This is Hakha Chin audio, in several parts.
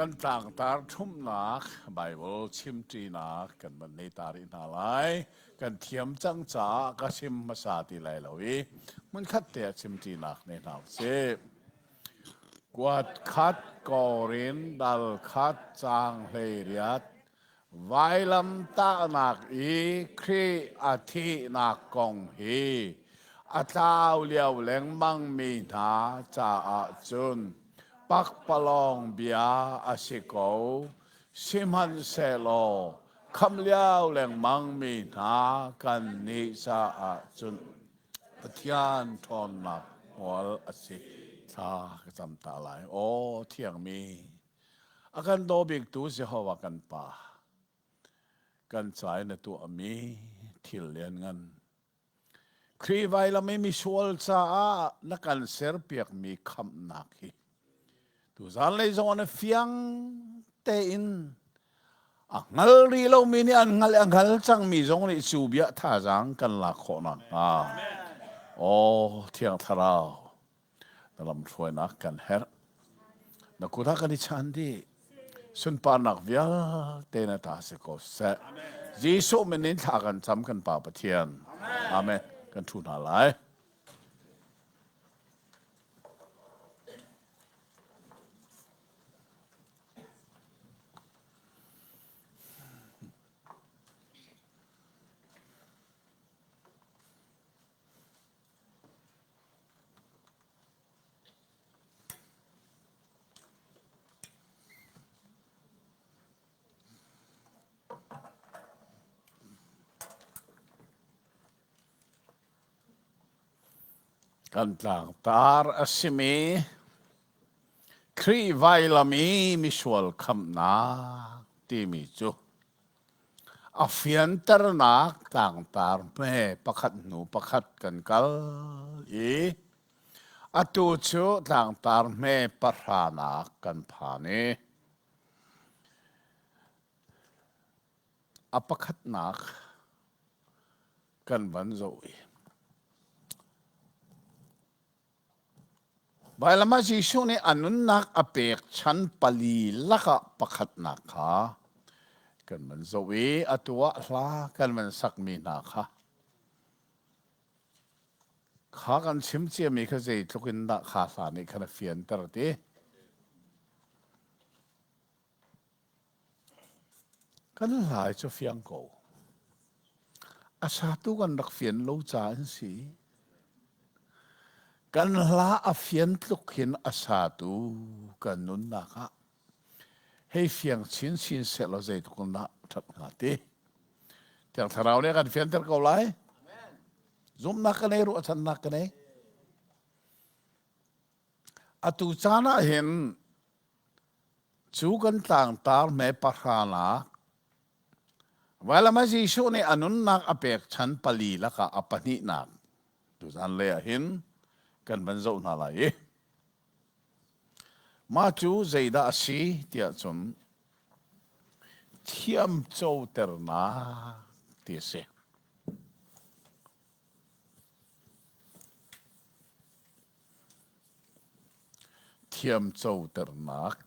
Kan tlangtar ṭhumhnak Baibal chimṭinak kan van nei ta rih hna lai. Kan thiam cang caah ka chim hmasa ti lai lo i hmunkhat te ah chimṭinak nei hna usih. Kuat khat Korin dal khat caang 18 Vailamtahnak i Khrih a thihnak kong hi a tlau lio lengmangmi hna caah cun pakpalawng bia a si ko. Sihmanhsehlaw khamh lio lengmangmi hna kannih caah cun Pathian ṭhawnnak hmual a si. Thla ka cam ta lai. Aw thiangmi, A kan daw biktu Jehovah kan Pa, kan ca i na tuahmi thil lianngan. Khrih vailam i misual caah na kan serpiakmi khamhnak hi tuzan lei zong na fiang tein a hngal rih lomi nih an hngal a hngal cangmi zong nih cu bia thazaang kan lak khawh nakhnga. Aw Thiang Thlarau, na lamhruainak kan herh. Na kut ah kan i chan dih. Sunparnak vialte na ta si ko seh. Jesuh min in thla kan cam kan Pa Pathian. Amen. Kan thu hna lai. Kan tlangtar a simi Khrih vailam i misual khamhnak timi cu A fianternak tlangtar hme pakhat hnu pakhat kan kal i atu cu tlangtar hme pahranak kan phan i a pakhatnak kan van zoh i Vailam ah Jesuh nih a nunnak a pek chan pali lakah pakhatnak kha kan van zoh i atu ah hla kan van sakmi hna kha kha kan chim ciami kha zeitluk in dah kha hla nih khan a fianter ti. Kan hlai cu fiang ko. A satu kan rak fian lo ca an si. Kan hla a fian tluk hin a satu kan nunnak ah hei fiang chinchin sehlaw zeitluk in dah ṭhat hnga ti. Thiang Thlarau nih a kan fianter ko lai. Zumhnak ka nei, ruahchannak ka nei. Atu caan ah hin Cu kan tlangtar hme pahranak vailam ah Jesuh nih a nunnak a pek chan pali lakah a pahnihnak tuzan lei ah hin kan van zoh hna lai i mah cu zeidah a si tiah cun thiamcoternak ti a si. Thiamcoternak.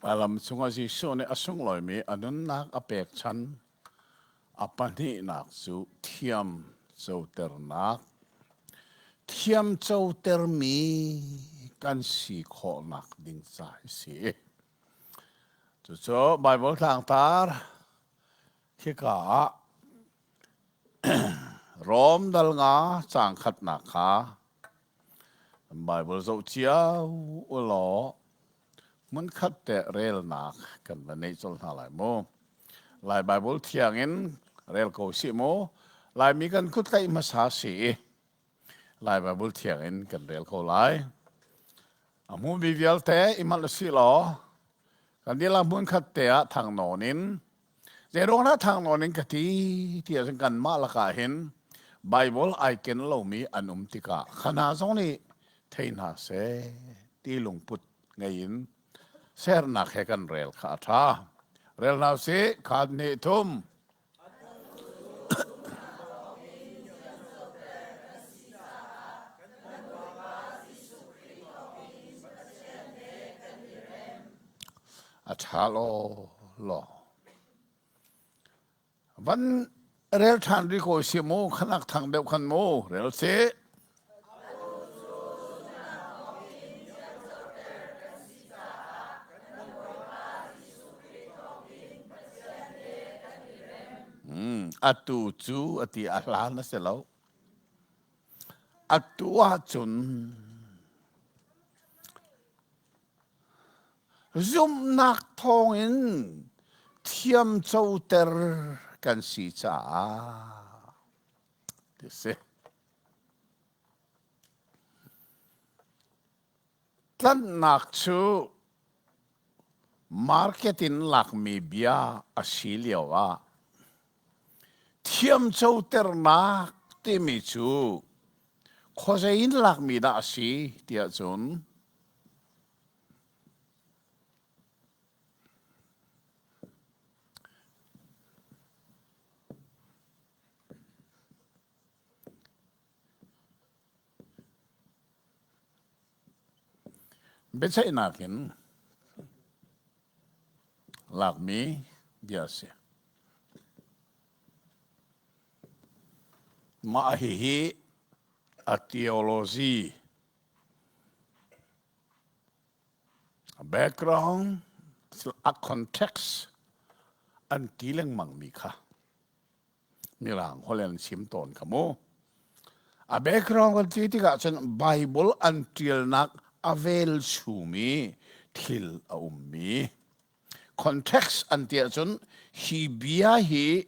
Lam chungah Jesuh nih a sunglawimi a nunnak a pekchan. A pahnihnak cu thiam coternak. Thiam cotermi kan si khawhnak ding ca hi si. Cucu Baibal tlangtar. Khika ah Rom dal nga caang khatnak kha Bible zoh cio u law hmunkhat te relnak kan va neih colh hna lai mu. Lai Bible thiang in rel ko sih mu. Laimi kan kut tlaih hmasa si i Lai Bible thiang in kan rel ko lai. A hmumi vialte i manh si law kan dihlak hmunkhat te ah thang nawn in Zeiruang dah thang nawn in ka ti ti ahcun kanmah lakah hin Bible ai ken lomi an um tikah kha hna zong nih thei hna seh ti lungput ngei in sernak he kan rel kha a ṭha. Rel hna usih, khat hnih thum. A ṭha law law. Van rel ṭhan rih ko si mu, khanak thang deuh khan mu, rel si. Atu cu a ti a hlan a si lo. Atu ahcun zumhnak thawngin thiamcoter kan si caah ti si. Tlanhnak cu market in lakmi bia a si lioah thiamcoternak timi cu khuazei in lakmi dah a si tiah cun Biaceihnak in lakmi bia a si. Mah hihi a theology a background a context an ti lengmangmi kha Mirang holh in an chim tawn kha mu. A background kan ti tikah cun Bible an ṭialnak a velchumi thil a ummi. Context an ti ahcun hi bia hi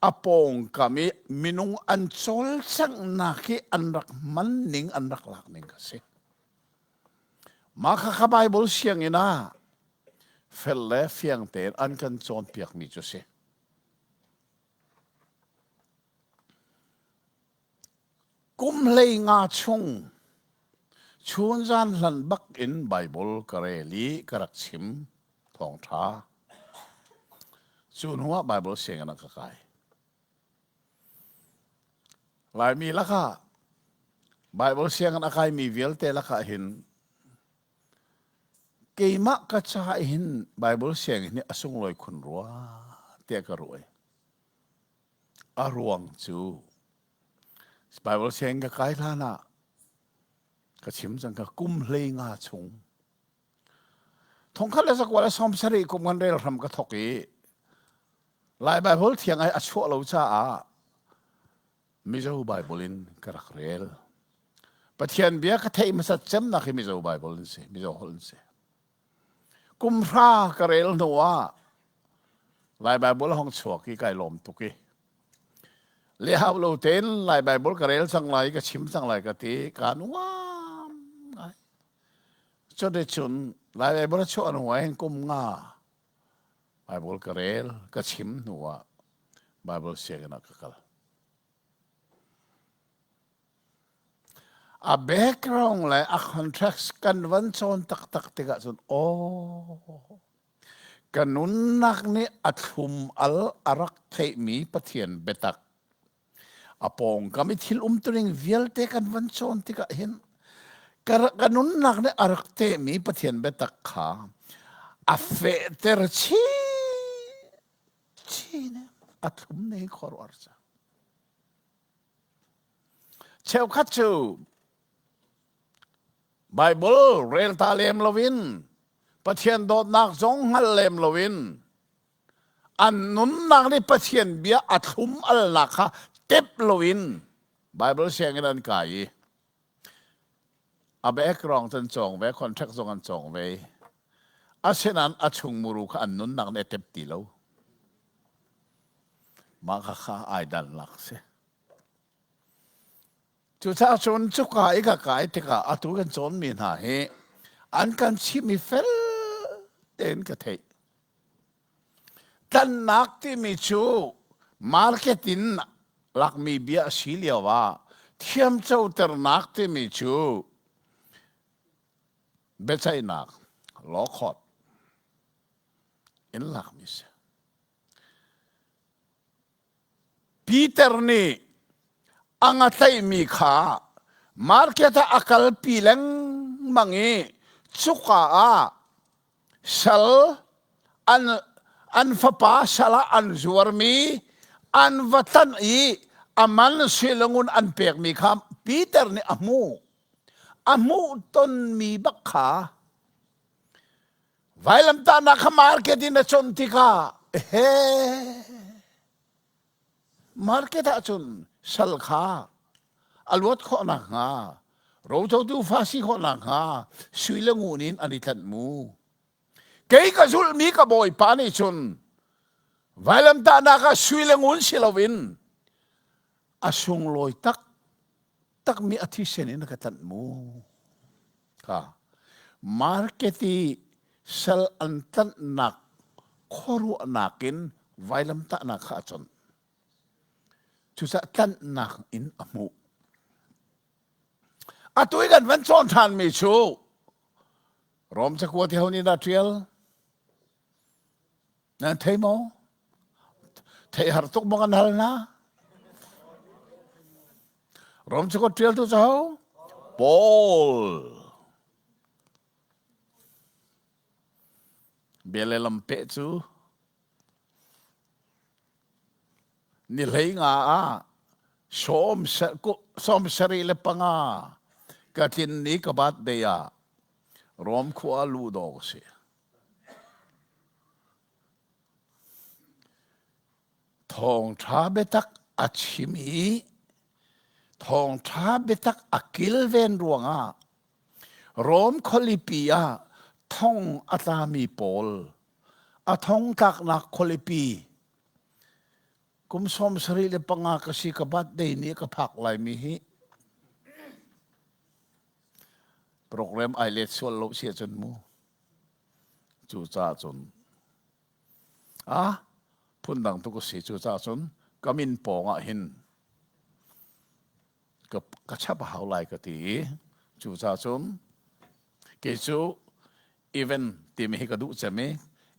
a pawngkam i minung an cawlcanghnak hi an rak hman ning an rak lak ning a si. Mah kha kha Bible sianginn ah fel le fiang tein an kan cawnpiakmi cu a si. Kum 15 chung chunzan hlan bak in Baibal ka rel i ka rak chim thawngṭha. Cu hnuah Baibal sianginn ah ka kai. Laimi lakah Baibal sianginn a kaimi vialte lakah hin Keimah ka ca hin Baibal sianginn hi a sunglawi khun rua tiah ka ruah. A ruang cu Baibal sianginn ka kai hlan ah ka chim cang ka kum 15 chung thongkhat le zakua le 70 kum kan rel hram ka thok i Lai Baibal thiang ai a chuah lo caah Mizo Bible in ka rak rel. Pathian bia ka theih hmasat cemnak hi Mizo Bible in si, Mizo holh in si. Kum hra ka rel hnu ah Lai Bible hong chuak i kai lawm tuk i le hau lo tein Lai Bible ka rel cang lai ka chim cang lai ka ti ka nuam ngai. Cun cun Lai Bible a chuah hnu ah hin kum nga Bible ka rel ka chim hnu ah Bible sianginn ah ka kal. A background le a contracts kan van cawn taktak tikah cun aw ka nunnak nih a thlum al a rak theihmi Pathian biatak a pawngkam i thil umtuning vialte kan van cawn tikah hin ka nunnak nih a rak tehmi Pathian biatak kha a fehter chin chin a thlum ne khuaruahar cang. Cheukhat cu Bible rel ta lem loin Pathian dawtnak zong hngal lem loin. An nunnak nih Pathian bia a thlum alnak kha tep loin Bible sianginn an kai i a background an cawng ve, contract zong an cawng ve. Asinain a chung muru kha an nunnak nih a tep ti lo. Mah kha kha ai dannak si. Cucaah cun cuka i ka kai tikah atu kan cawnmi hna hi an kan chimmi fel tein ka theih. Tlannak timi cu market in lakmi bia a si lio ah thiamcoternak timi cu biaceihnak law court in lakmi si. Peter nih a nga tlaihmi kha market ah a kalpi lengmang i cuka ah sal an an fapa sal ah an zuarmi an va tlanh i a man silangun an pekmi kha Peter nih a hmuh. A hmuh tonmi bak kha Vailamtahnak kha market in a chawnh tikah he market ah cun sal kha a luat khawh nakhnga rocotu fa si khawh nakhnga sui le ngun in an i tlanh mu. Kei ka zulhmi ka bawipa nih cun vailamtahnak ah sui le ngun si loin a sunglawi tak takmi a thisen in a ka tlanh mu. Kha market i sal an tlanhnak khuaruahnak in vailamtahnak kha a conh. Cucaah tlanhnak in a hmuh. Atu i kan van cawn ṭhanmi cu Rom cakuat hi ho nih dah ṭial? Nan thei maw? Theih har tuk maw kan hal hna? Rom cakuat ṭialtu cu ho? Paul. Bia le lam peh cu ni hlei nga ah 75 ka tlin ni ka birthday ah Rom khua lu dawk a si. Thawngṭha biatak a chim i thawngṭha biatak a kilven ruangah Rom khualipi ah thong a tlami pawl a thongtlaknak khualipi kum 75 ka si ka birthday ni ka phak laimi hi program ai let sual lo si ahcun mu Cucaah cun ah phundang tuk a si. Cucaah cun ka min pawng ah hin ka, ka chap a hau lai ka ti i cucaah cun kei cu event timi hi ka duh cem i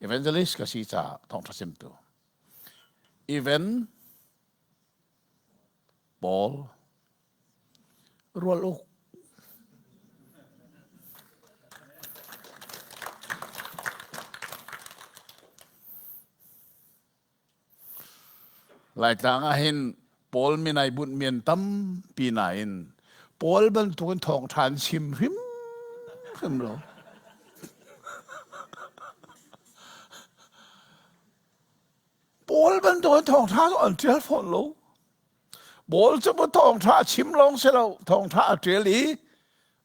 evangelist ka si caah thawngṭha chimtu event Paul Rual uk. Laitlang ah hin Paul min ai bunh mian tampi nain Paul bantukin thawngṭha an chim hrim hrim lo. Paul bantukin thawngṭha cu an ṭial fawn lo. Paul cu thawngṭha a chim lawng si lo, thawngṭha a ṭial i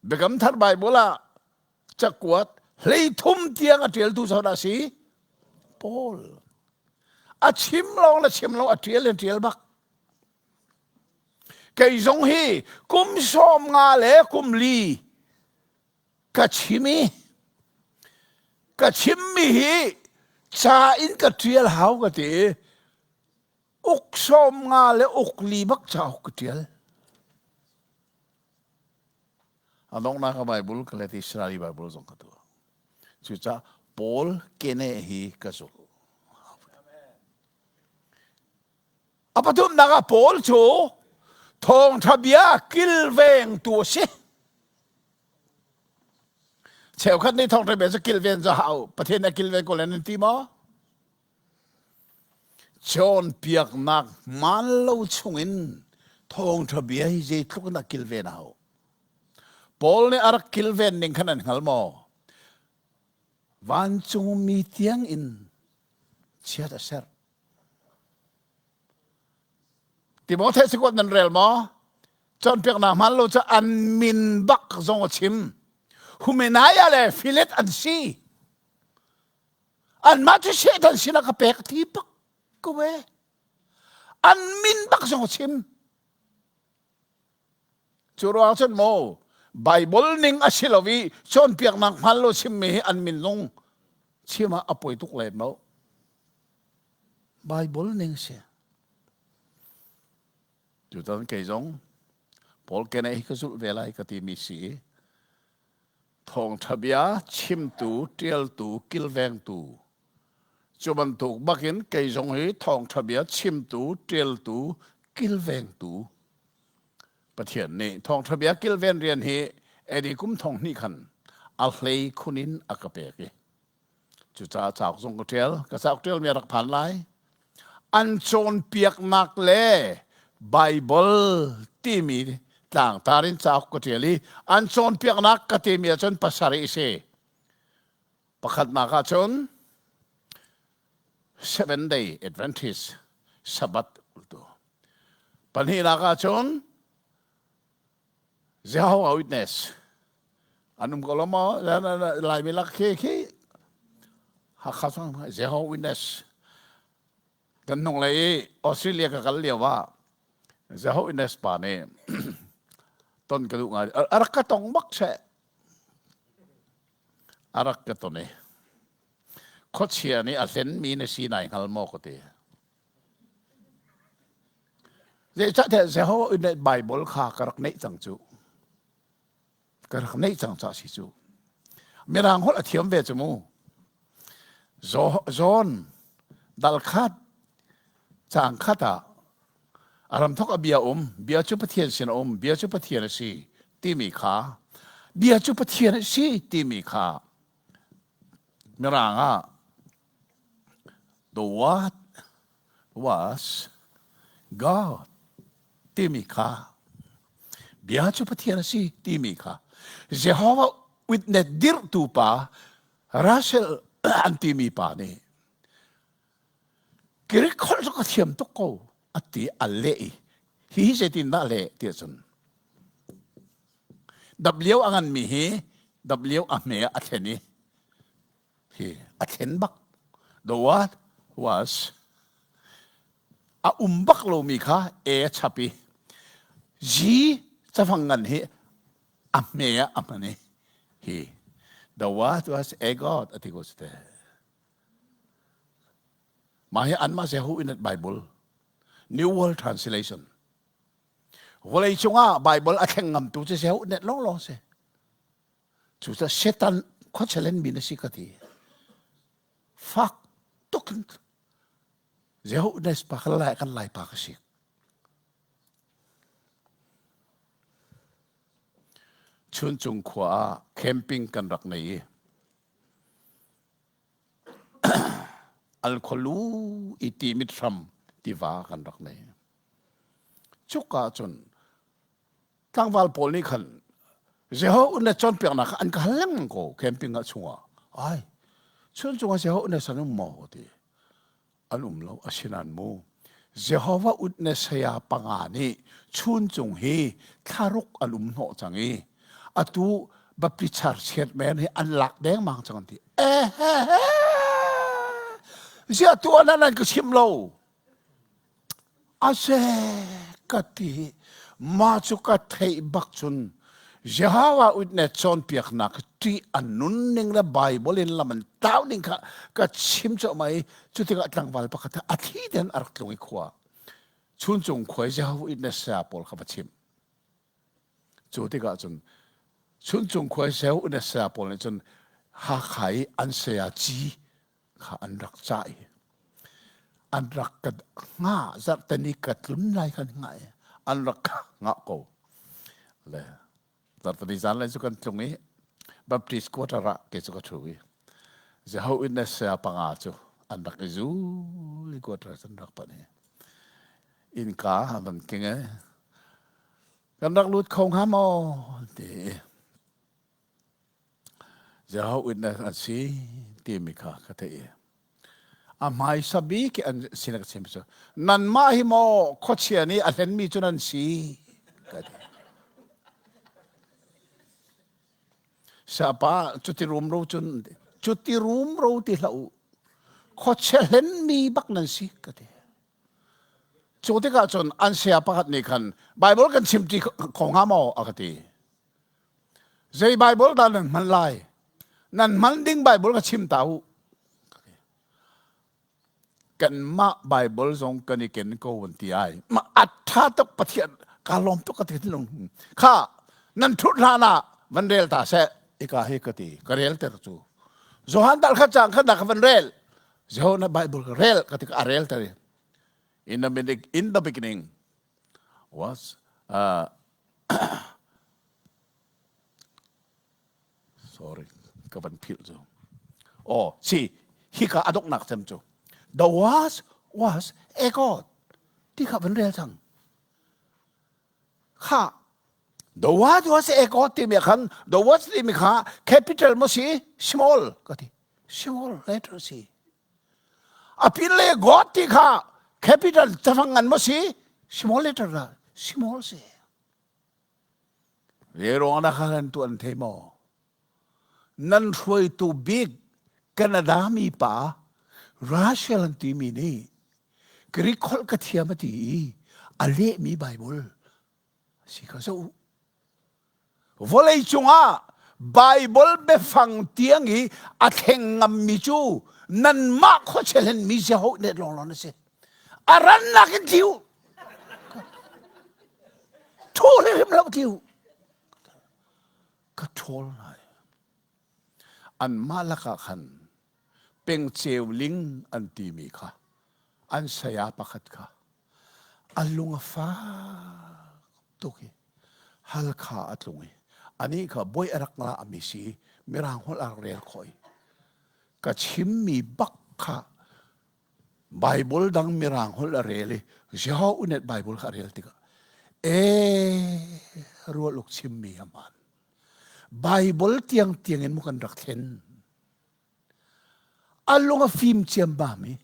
Biakam Thar Baibal ah cakuat 33 tiang a ṭialtu cu dah si? Paul. A chim lawng le chim lo a ṭial in ṭial bak. Kei zong hi kum 50 le kum li ka chim i ka chimmi hi ca in ka ṭial hau ka ti i uk 50 le uk li bak cauk ka ṭial. A donghnak a Bible ka let Israeli Bible zong ka tuah. Cucaah Paul kene hi ka zul. A pathumnak ah Paul cu thawngṭha bia kilvengtu a si. Cheukhat nih thawngṭha bia cu kilven cu hau Pathian a kilven ko len an ti maw? Cawnpiaknak hmaan lo chungin thawngṭha bia hi zeitluk in a kilven a hau. Paul nih a rak kilven ning khan an hngal maw? Vancungmi tiang in chiat a serh. Timothea cakuat nan rel maw? Cawnpiaknak hmaan lo cu an min bak zong a chim. Humenaia le Filet an si. Anmah cu Satan sinah ka pek ti bak ko e. An min bak zong a chim. Cu ruang cun maw Bible ning a si lo i cawnpiaknak hmaan lo chimmi hi an min zong chim ah a poi tuk lem lo. Bible ning si. Tutan kei zong Paul keneh hi ka zulh ve lai ka timi si i thawngṭha bia chimtu, ṭialtu, kilvengtu cu bantuk bakin kei zong hi thawngṭha bia chimtu, ṭialtu, kilvengtu Pathian nih thawngṭha bia kilven rian hi Edi kum thong hnih khan a hlei khun in a ka pek i Cucaah cauk zong ka ṭial. Ka cauk ṭialmi a rak phan lai. An cawnpiaknak le Baibal timi tlangtar in cauk ka ṭial i an cawnpiaknak ka timi ahcun pasarih a si. Pakhatnak ahcun Seven Day Adventist Sabbath ultu. Pahnihnak ahcun Jehovah Witness an um ko lo maw? Laimi lak khi khi Hakha sang Jehovah Witness kan hnung lei i Australia ka kal lio ah Jehovah Witness pa nih ton ka duh ngai a rak ka tong bak seh a rak ka ton i khuachia nih a hlenmi na si nai hngal maw ka ti Zeicahtiah Jehovah nih Baibal kha ka rak neih cang cu. Ka rak neih cang ca si cu. Mirang holh a thiam ve cu mu. John dal khat caang khat ah a ramthok a bia um, bia cu Pathian sin a um, bia cu Pathian a si timi kha bia cu Pathian a si timi kha Mirang ah The word was God timi kha bia cu Pathian a si timi kha Jehovah Witness dirhtu pa Russell an timi pa nih Greek holh cu ka thiam tuk ko a ti a leh i hi zeitin dah leh ti ahcun W a nganmi hi W a hme ah a thlen i hi a thlen bak the word was a um bak lomi kha e a chap i G cafang ngan hi a hme ah a hman i hi the word was a god a ti ko te mah hi anmah se hu in Bible New World Translation vawlei cungah Bible a thleng ngamtu cu se hu net long long se Cucaah Satan khuachelen mi na si ka ti. Fak tuk in Jehovah pa kan lai kan lai pa ka si. Chuncung khua ah camping kan rak nei i alkholu i timit hram tiva kan rak nei. Cuka cun tlangval pawl nih khan Jehovah na cawnpiaknak kha an ka hal lengmang ko camping ah chungah ai chun cungah Jehovah na san um maw ti an um lo asinain mu Jehovah utne saya panga nih chun cung hi thlaruk an um hnawh cang i atu Baptist church chiat men hi an lak dengmang cang an ti eh he he ziah tu an an ka chim lo A se ka ti. Mah cu ka theih bak cun Jehovah Witness cawnpiaknak ṭih a nunning le Baibal in lam an tlau ning kha ka chim cuahmah i cutikah tlangval pakhat a thli tein a rak tlung i khua Chuncung khua i Jehovah Witness saya pawl kha va chimh. Cu tikah cun Chuncung khua i Jehovah Witness saya pawl nih cun Hakha i an saya ci kha an rak cah i an rak ka hngah zarhteni ka tlun lai kan hngah i an rak ka hngah ko le zarhteni zan lai cu kan tlung i Baptist quarter ah ke cu ka ṭhu i Jehovah Witness saya panga cu an rak i zul i quarter an rak panh i innka an van king i kan rak lut kho hnga maw ti Jehovah Witness an si timi kha ka theih i. A hmaisa bik an sin ka chim cu nanmah hi maw khuachia nih a hlenmi cu nan si ka ti. Sapa cuti rumro cun cuti rumro ti hlah u khuachia hlenmi bak nan si ka ti. Cu tikah cun an saya pakhat nih khan Bible kan chim ti kho hnga maw a ka ti. Zei Bible dah nan hman lai? Nan hman ding Bible ka chim ta u. Kanmah Bible zong kan i ken ko an ti ai. Ma a tha tuk Pathian ka lawm tuk ka ti lung. Kha nan thut hlan ah van rel ta seh ika hi ka ti ka rel ter cu. Johan dal kha chang kha da ka van rel. Jehovah Bible ka rel ka ti a rel ter. In the in the beginning was sorry ka van philh cu oh si hika a donghnak cem cu the was was a god ti kha van rel cang kha the was was a god timi khan the was timi kha capital mo si small ka ti small letter si A pin le God ti kha capital cafang ngan maw si small letter dah small si. Ve ruang na kha nan tuan thei maw? Nan hruaitu bik Canada mi pa Russia an timi nih Greek holh ka thiam a ti i a lehmi Bible si kha zoh Vawlei cungah Baibal biafang tiang i a thleng ngammi cu nanmah khuachia hlenmi Jehovah net lawnglawng na si. A rannak in tli u. Thu hrim lo tli u. Ka ṭhawl hna. Anmah lakah khan pengceu ling an timi kha an saya pakhat kha a lung a fak tuk i Halkha a tlung i anih kha bawi a rak ngah mi si mirang holh a rak rel khawh i ka chimmi bak kha Bible dang mirang holh a rel i Jehovah unet Bible kha a rel tikah ee rual uk chimmi a hmaan Bible tiang tiang in mu kan rak thlen A lung a fim ciammam i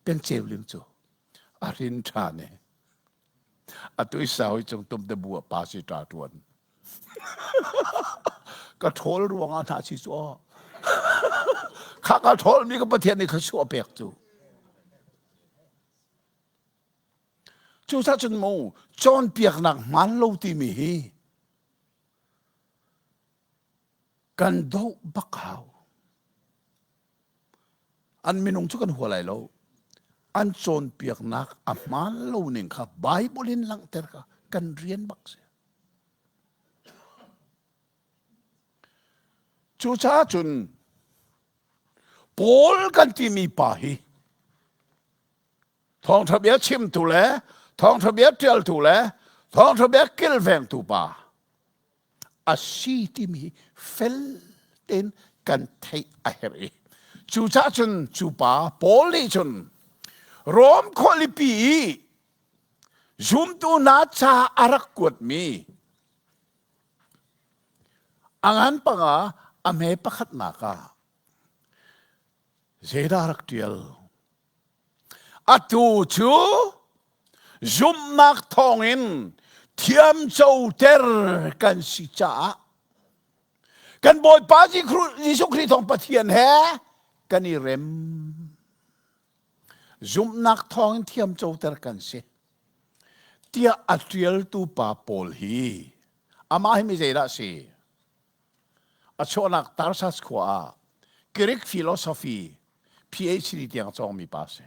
pengceu ling cu a hrin ṭhan i atu i sau i cung tum te bu ah pa si ṭa ṭuan. Ka ṭhawl ruangah hna si cu aw. Kha ka ṭhawlmi ka Pathian nih thluachuah pek cu. Cucaah cun mu cawnpiaknak hmaan lo timi hi Kan doh bak hau. An minung cu kan hua lai lo. An cawnpiaknak a hmaan lo ning kha Bible in langhter kha kan rian bak si. Cucaah cun Paul kan timi pa hi thawngṭha bia chimtu le thawngṭha bia ṭialtu le thawngṭha bia kilvengtu pa a si timi fel tein kan theih a herh i cucaah cun cu pa Paul nih cun Rom khualipi i zumtu hna ca a rak kuatmi a ngan panga a hme pakhatnak ah zeidah rak ṭial Atu cu zumhnak thawngin thiamcoter kan si caah kan Bawipa Jesuh Khrih thawng Pathian he kan i rem. Zumhnak thawngin thiamcoter kan si. Tiah a ṭialtu pa Paul hi amah hi mi zeidah a si? A chuahnak Tarsas khua ah Greek philosophy PhD tiang a cawngmi pa a si.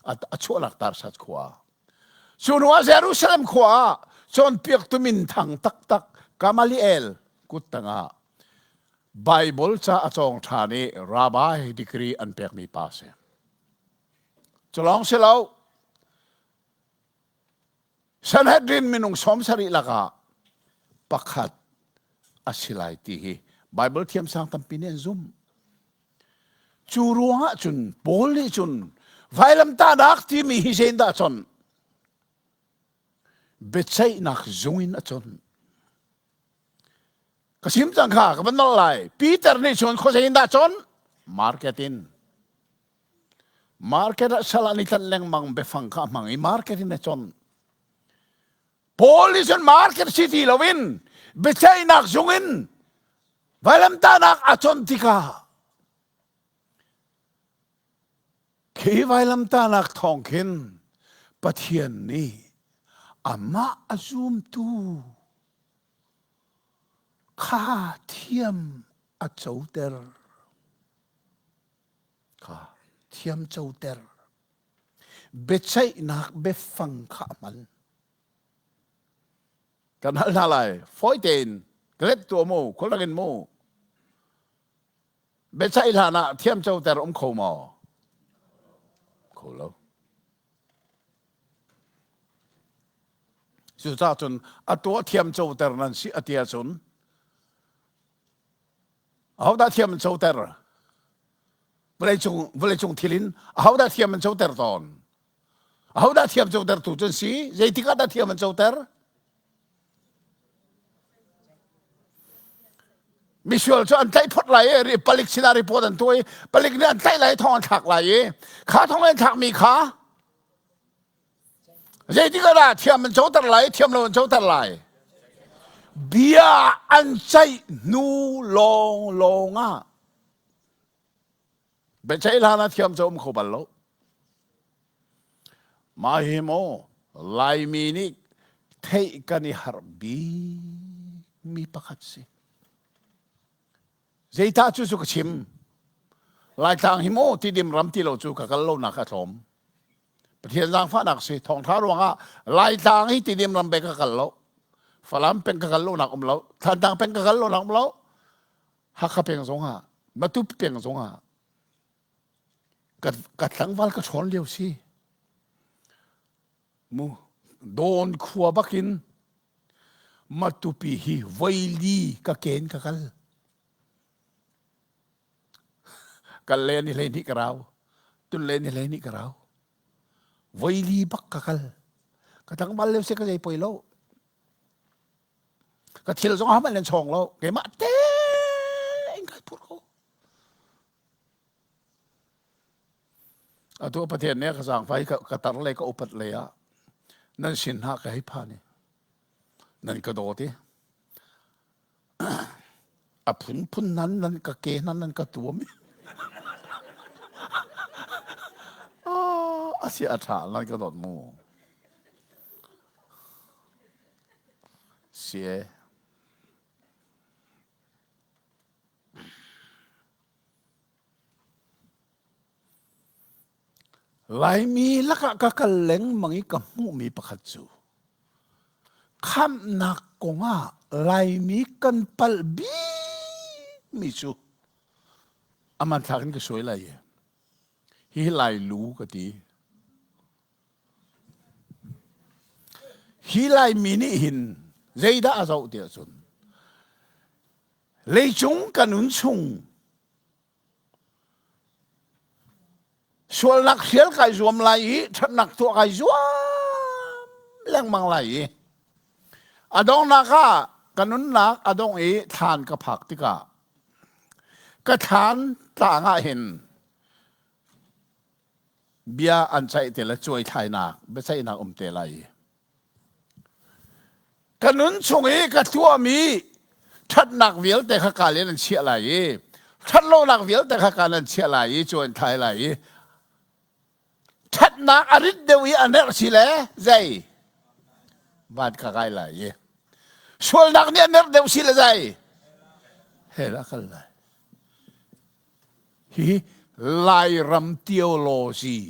A chuahnak Tarsas khua ah. Cu hnu ah Jerusalem khua ah cawnpiaktu minthang taktak Gamaliel kut tangah Bible ca a cawng ṭhan i rabbi degree an pekmi pa a si. Cu lawng si lo, Sanhedrin minung 70 lakah pakhat a si lai ti hi Bible thiamsang tampi nih an zumh. Cu ruangah cun Paul nih cun vailamtahnak timi hi zeidah a chawnh? Biaceihnak zung in a chawnh. Ka sim cang kha ka van nolh lai. Peter nih cun khuazei in dah chawnh? Market in. Market ah sal an i tlanh lengmang biafang kha a hmang i market in a chon. Paul nih cun market si ti loin biaceihnak zung in vailamtahnak a chon tikah khi vailamtahnak thawng khin Pathian nih amah a zumtu kha thiam a coter. Kha thiam coter. Biaceihnak biafang kha a hman. Kan hal hna lai. Fawi tein ka let tuah mu, khualrang in mu. Biaceih hlan ah thiam coter um kho maw? Kho lo. Cucaah cun a tuah thiam coter nan si a ti ahcun ahodah thiam an coter? Vawleicung vawleicung thil in ahodah thiam an coter tawn? Ahodah thiam cotertu cun si? Zeitik ah dah thiam an coter? Misual cu an tlaih phot lai i palik sinah report an tuah i palik nih an tlaih lai i thong an thlak lai i kha thong an thlakmi kha zeitik ah dah thiam an coter lai thiam lo an coter lai bia an ceih hnu lawng lawng ah biaceih hlan ah thiam cu um kho bal lo mah hi maw Laimi nih theih kan i harh bik mi pakhat si zeitah cu cu ka chim Laitlang hi maw tidim ram ti lo cu ka kal lo nak a tlawm Pathian zaangfahnak si thawngtha ruangah Laitlang hi tidim ram be ka kal lo Falam peng ka kal lo nak um lo Thantlang peng ka kal lo nak um lo Hakha peng zongah Matupi peng zongah ka ka tlangval ka ṭhawn lio si mu dawn khua bakin Matupi hi voili ka ken ka kal kal le ni hlei hnih ka rau tun le ni hlei hnih ka rau voili bak ka kal ka tlangval lio si ka zei poi lo Ka thil zong hmanh nan chawng lo. Keimah tein kai phur ko. Atu Pathian nih ka zaangfai ka tar le ka upat lei ah nan sin hna ka hei phan i nan ka dawt i a phunphun nan nan ka ke nan nan ka tuam i a si a ṭha nan ka dawt mu. Si e. Laimi lakah ka kal lengmang i ka hmuhmi pakhat cu khamhnak kongah Laimi kan palh bikmi cu a hmanthlak in ka suai lai i hihi Lai lu ka ti. Hi Laimi nih hin zeidah a zoh tiah cun leicung ka nun chung sualnak hrial kai zuam lai i ṭhatnak tuah kai zuam lengmang lai i a donghnak ah ka nunnak a dongh i thlan ka phak tikah ka thlan tlang ah hin bia an ceih te le cuaithlainak biaceihnak um te lai ka nun chung i ka tuahmi ṭhatnak vialte kha ka in an chiah lai i ṭhatlonak vialte kha ka an chiah lai i cu an thlai lai i ṭhatnak a rit deuh i a nerh si le zei van ka kai lai i sualnak nih a nerh deuh si le zei hell a kal lai Hihi Lairam theology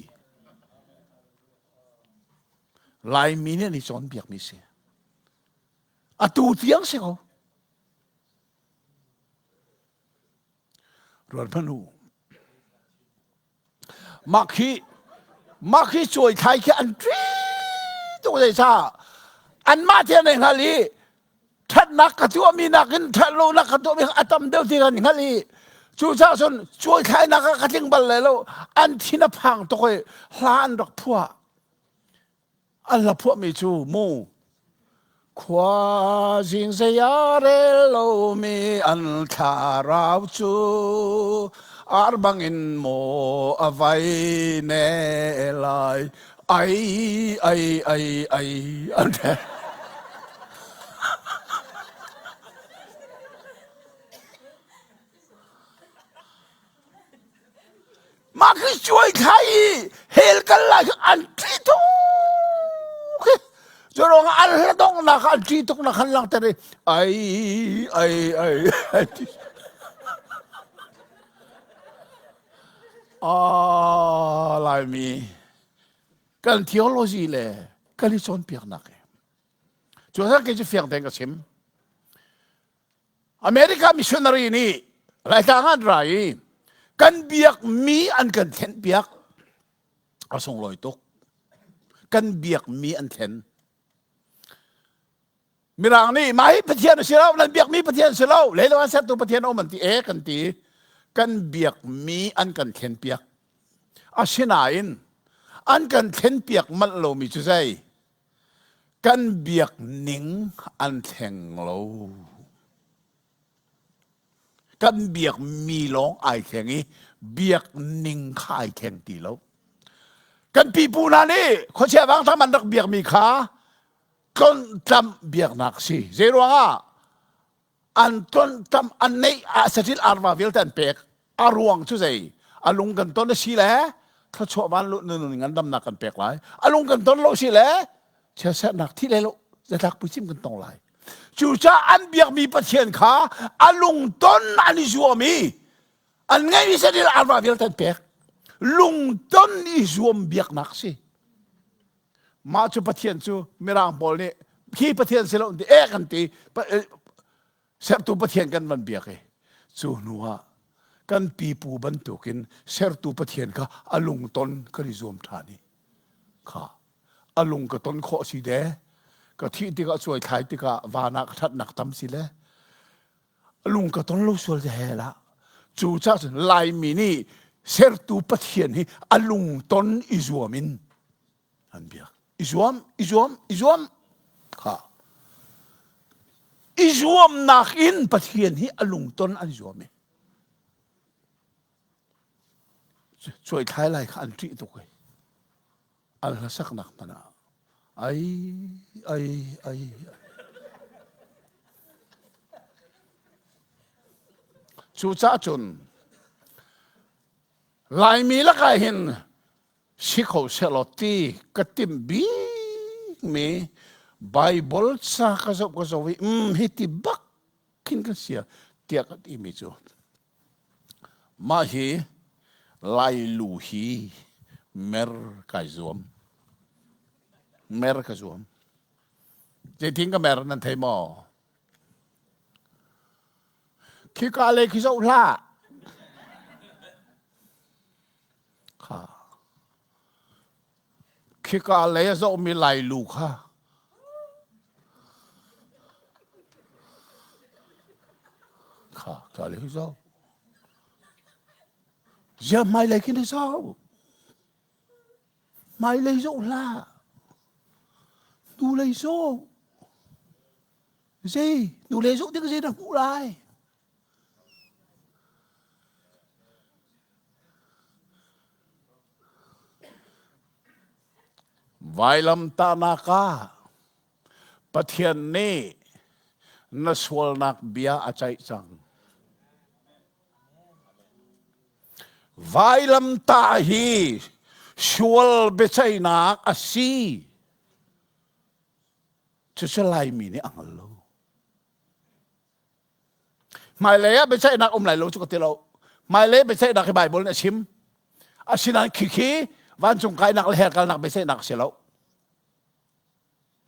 Laimi nih an i cawnpiakmi si. Atu tiang si ko. Ruat hmanh u. Mah khi mah khi cuai thlai khi an ṭi tuk zeicah anmah te an i hngal i ṭhatnak ka tuahmi nakin ṭhatlonak ka tuahmi a tam deuh ti kan hngalh i cucaah cun cuaithlainak ah ka tling bal lai lo an thin a phang tuk i hla an rak phuah an hla phuahmi cu mu khua zing zei a rel lomi an thlarau cu. Ar bangin maw a vai ne lai ai ai ai ai an ti. Mah khi cuai thlai i hell kal lai khi an ṭih tuk khi. Cu ruangah an hla donghnak an ṭih tuk nak han langhter i ai ai ai ai ti. Ah, Laimi kan theology le kan i cawnpiaknak hi. Cu kei cu fiang tein ka chim. America missionary nih Laitlang an ra i kan biakmi an kan thlen piak. A sunglawi tuk. Kan biakmi an thlen. Mirang nih mah hi Pathian a si lo, nan biakmi Pathian si lo, leilo an sertu Pathian um an ti e kan ti. Kan biakmi an kan thlen piak. Asinain an kan thlen piak manh lomi cu zei? Kan biak ning an thleng lo. Kan biakmi lawng ai thleng i biak ning kha ai thleng ti lo. Kan pipu hna nih khuachia vangtham an rak biakmi kha tlonhtlamh biaknak si. Zeiruangah an tlonhtlamh an neih ah saṭil arva vialte an pek. A ruang cu zei? A lung kan ton a si le thluachuah van lu nun ngandamnak kan pek lai. A lung kan ton lo si le chiatserhnak thi le lo zatlak puicim kan tong lai. Cucaah an biakmi Pathian kha a lungton an i zuam i an ngeihmi saṭil arva vialte an pek. Lungton i zuam biaknak si. Mah cu Pathian cu Mirang pawl nih khi Pathian si lo ti e kan ti sertu Pathian kan van biak i cu hnu ah kan pipu bantukin sertu Pathian kha a lungton kan i zuam ṭhan i kha a lung ka ton khawh si de ka thih tikah cuai thlai tikah van ah ka ṭhatnak tam si le lung ka ton lo sual te he la cu ca cun Laimi nih sertu Pathian hi a lungton i zuam in an biak i zuam i zuam i zuam kha i zuamnak in Pathian hi a lungton an zuam i cuai thlai lai kha an ṭih tuk i an hlasaknak hmanh ah ai ai ai Cucaah cun Laimi lakah hin si kho sehlaw ti ka timh bikmi Bible ca ka zoh ka zoh i um hi ti bak khin kan sia tiah ka timi cu Mah hi Lailu hi mer kai zuam. Mer ka zuam. Zeitin ka mer nan thei maw? Khika le khi zoh hlah. Kha. Khika lei a zohmi Lailu kha kha ka lei zoh. Zia hmailei khi na zoh. Hmailei zoh hlah. Hnulei zoh. Zei hnulei zoh tik zei na hmuh lai. Vailamtahnak ah Pathian nih na sualnak bia a ceih cang. Vailamtah hi sual biaceihnak a si. Cucu Laimi nih a hngal lo. Hmailei ah biaceihnak um lai lo cu ka ti lo. Hmailei biaceihnak hi Baibal nih a chim. Asinain khikhi vancung kainak le hell kalnak biaceihnak a si lo.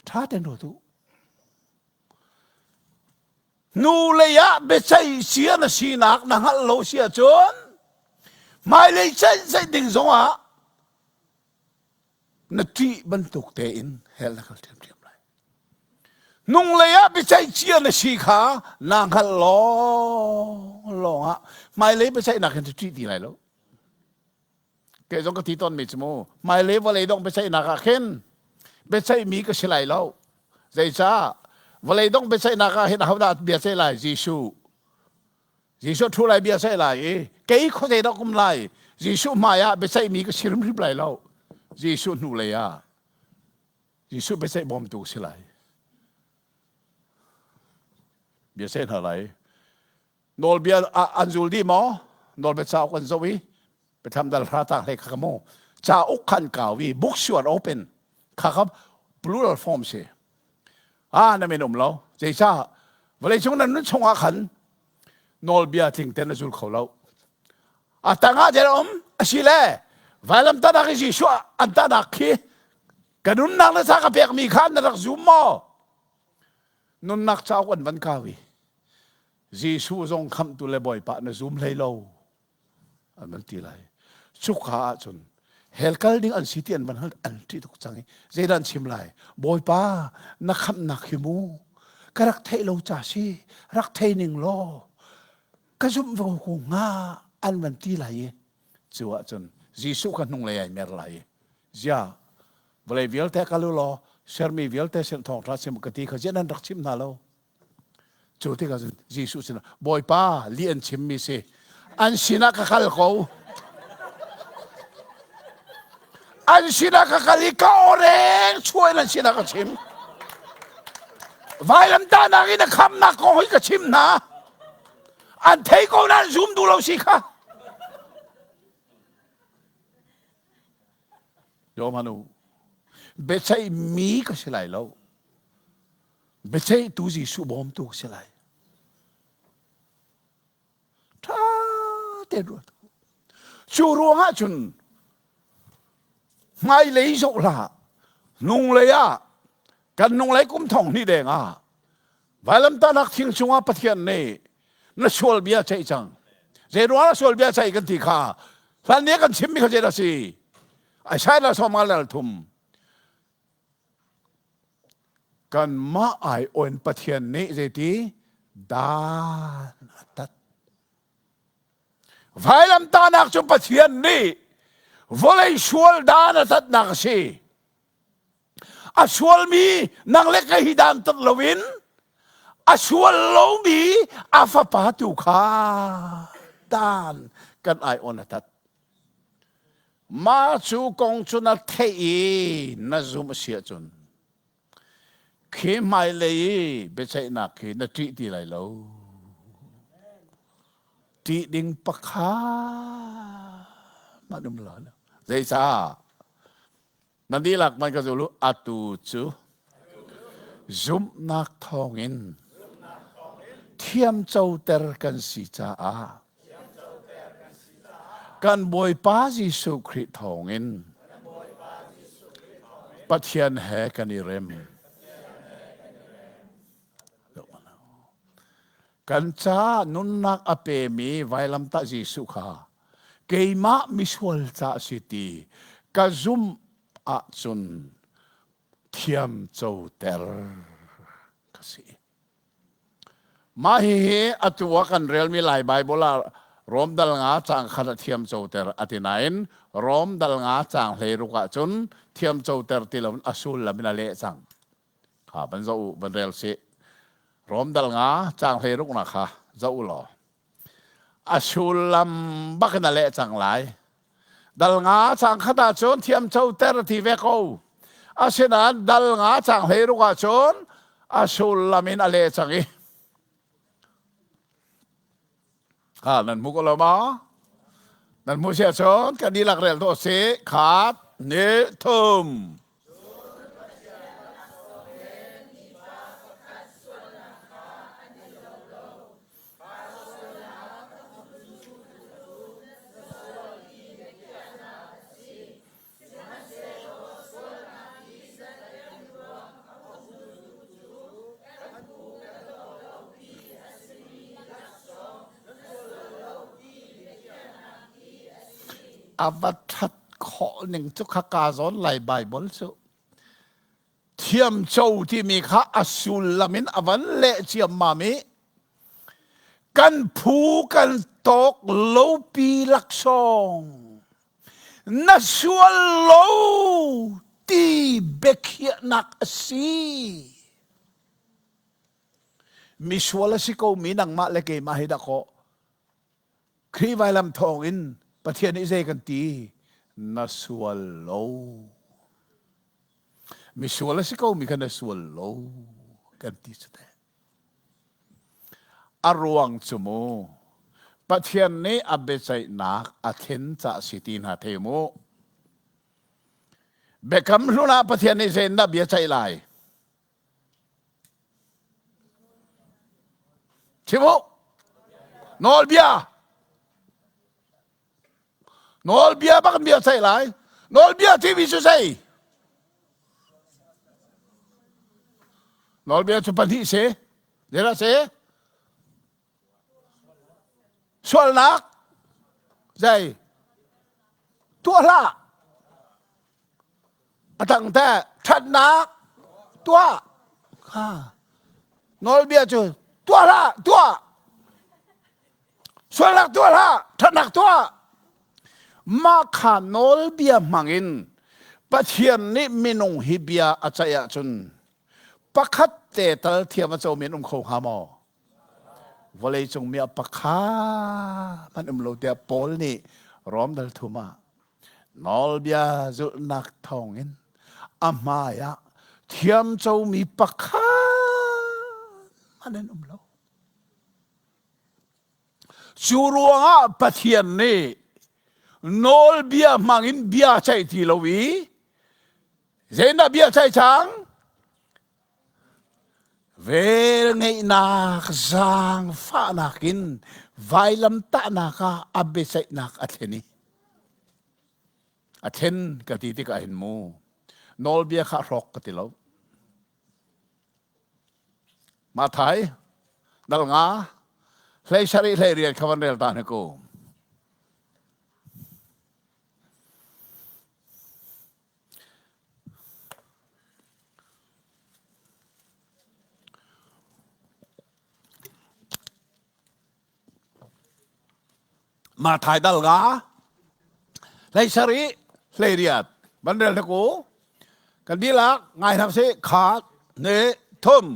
Ṭha tein ruat u. Nu lei ah biaceih sia na sinak na hngalh lo si ahcun hmailei ceih ding zongah na ṭih bantuk tein hell na kal ṭhiamṭhiam lai. Nunglei ah biaceih cia na si kha naa hngalh lawng lawng ah hmailei biaceihnak hin cu ṭih ti lai lo. Kei zong ka ti tawnmi cu mu hmailei vawlei dongh biaceihnak ah khin biaceihmi ka si lai lo. Zeicah vawlei dongh biaceihnak ah hin ahodah bia ceih lai? Jesuh. Jesuh thu lai bia sai lai i kei khuazei dah kum lai Jesuh hmai ah biaceihmi ka si hrimhrim lai lo. Jesuh hnu lei ah Jesuh biaceih bawmtu si lai. Bia seh hna lai. Nawlbia an zul dih maw? Nawlbia cauk an zoh i Biathlam dal hra tang hlei kha ka mu. Cauk khan kau i books you are open. Kha kha plural form si. Ah na min um lo. Zeicah vawlei cung nan nun chungah khan nawlbia tling ten na zul kho lo. A tangah der um asile vailam tanak i Jesuh an tanak khi ka nunnak le sa ka pekmi kha na rak zum maw? Nunnak cauk an van kau i Jesuh zong khamhtu le Bawipa na zum hlei lo. An van ti lai. Cuka ahcun hell kal ding an si ti an van hal an ṭih tuk cang i zeidah an chim lai? Bawipa na khamhnak hi mu ka rak theih lo ca si rak thei ning law ka zumh ve ko hnga an van ti lai i cu ahcun Jesuh kha hnunglei ai mer lai i zia vawlei vialte kal u law sermi vialte sin thawngṭha chim ka ti kha ziah nan rak chim hna lo Cu tikah cun Jesuh sinah Bawipa li an chimmi si an sinah ka kal ko. An sinah ka kal i ka aw chuah in an sinah ka chim. Vailamtahnak in a khamnak kong hi ka chim hna. An thei ko nain zum duh lo si kha. Johan biaceih mi ka si lai lo. Biaceihtu Jesuh bawmtu ka si lai. Ṭha tein ruat. Cu ruangah cun hmailei zoh hlah, hnunglei ah kan hnunglei kum thong hnih deng ah vailamtahnak thing cungah Pathian nih na sual bia ceih cang. Zei ruang ah sual bia ceih kan ti kha hlan ni kan chimmi kha zeidah si? Isaiah sawm nga thum Kanmah aiawh in Pathian nih zeiti dan a tat. Vailamtahnak cu Pathian nih vawlei sual dan a tatnak a si. A sualmi nang le kei hi dan tat loin a sual lomi a fapa tu kha dan kan aiawn a tat. Mah cu kong cu na theih i na zumh a si ahcun khi hmailei i biaceihnak khi na ṭih ti lai lo. Ṭih ding pakhat hmanh um lo. Zeicah? Nan dihlak man ka zul u. Atu cu zumhnak thawngin thiamcoter kan si caah kan Bawipa Jesuh Khrih thawngin Pathian he kan i rem. Kan ca nunnak a pemi vailamtah Jesuh kha keimah misual ca si ti ka zumh ahcun thiamcoter ka si. Mah hihi atu ah kan relmi Lai Baibal ah Rom dal nga caang khat a thiamcoter a ti nain Rom dal nga caang 16 ah cun thiamcoter ti loin a sullam in a leh cang. Kha van zoh u, van rel sih. Rom dal nga caang 16 nak kha zoh u law. A sullam bak in a leh cang lai. Dal nga caang khat ah cun thiamcoter a ti ve ko. Asinain dal nga caang 16 ah cun a sullam in a leh cang i Ha nan hmu ko lo ma? Nan hmu sia cun kan dihlak rel dawh si. Khat, ni, thum. A va ṭhat khawh ning cu kha kaa zawn lai Baibal cu. Thiamco timi kha a sullam in a van leh ciammam i kan phu kan tawk lopi laksawng na sual lo ti biakhiahnak a si. Misual a si ko mi nangmah le keimah hi dah kaw. Khrih vailam thawngin Pathian nih zei kan ti? Na sual lo. Misual a si ko mi kha na sual lo kan ti cu teh. A ruang cu mu Pathian nih a biaceihnak a thlen cah si ti hna thei mu. Biakam hlun ah Pathian nih zeitindah bia ceih lai? Chim u. Nawlbia. Nawlbia bak in bia ceih lai. Nawlbia timi cu zei? Nawlbia cu pahnih si. Zeidah si? Sualnak zei? Tuah hlah. A tang teh ṭhatnak tuah. Ha. Nawlbia cu tuah hlah, tuah. Sualnak tuah hlah, ṭhatnak tuah. Mah kha nawlbia hmangin Pathian nih minung hi bia a ceih ahcun pakhat te tal thiam a comi an um kho hnga maw? Vawleicung mi ah pakhat hmanh um lo tiah Paul nih Rom dal thum ah nawlbia zulhnak thawngin a hmai ah thiamcomi pakhat hmanh an um lo. Cu ruangah Pathian nih nawlbia hmangin bia ceih ti lo i Zeidah bia ceih cang? Velngeihnak zaangfahnak in vailamtahnak ah a biaceihnak a thlen i a thlen ka ti tikah hin mu nawlbia kha hrawk ka ti lo. Mathai dal nga hlei sarih hlei riat kha van rel ta hna ku. Mathai dal nga hlei sarih hlei riat van rel hna ku kan dihlak ngai hna sih khat ne thum.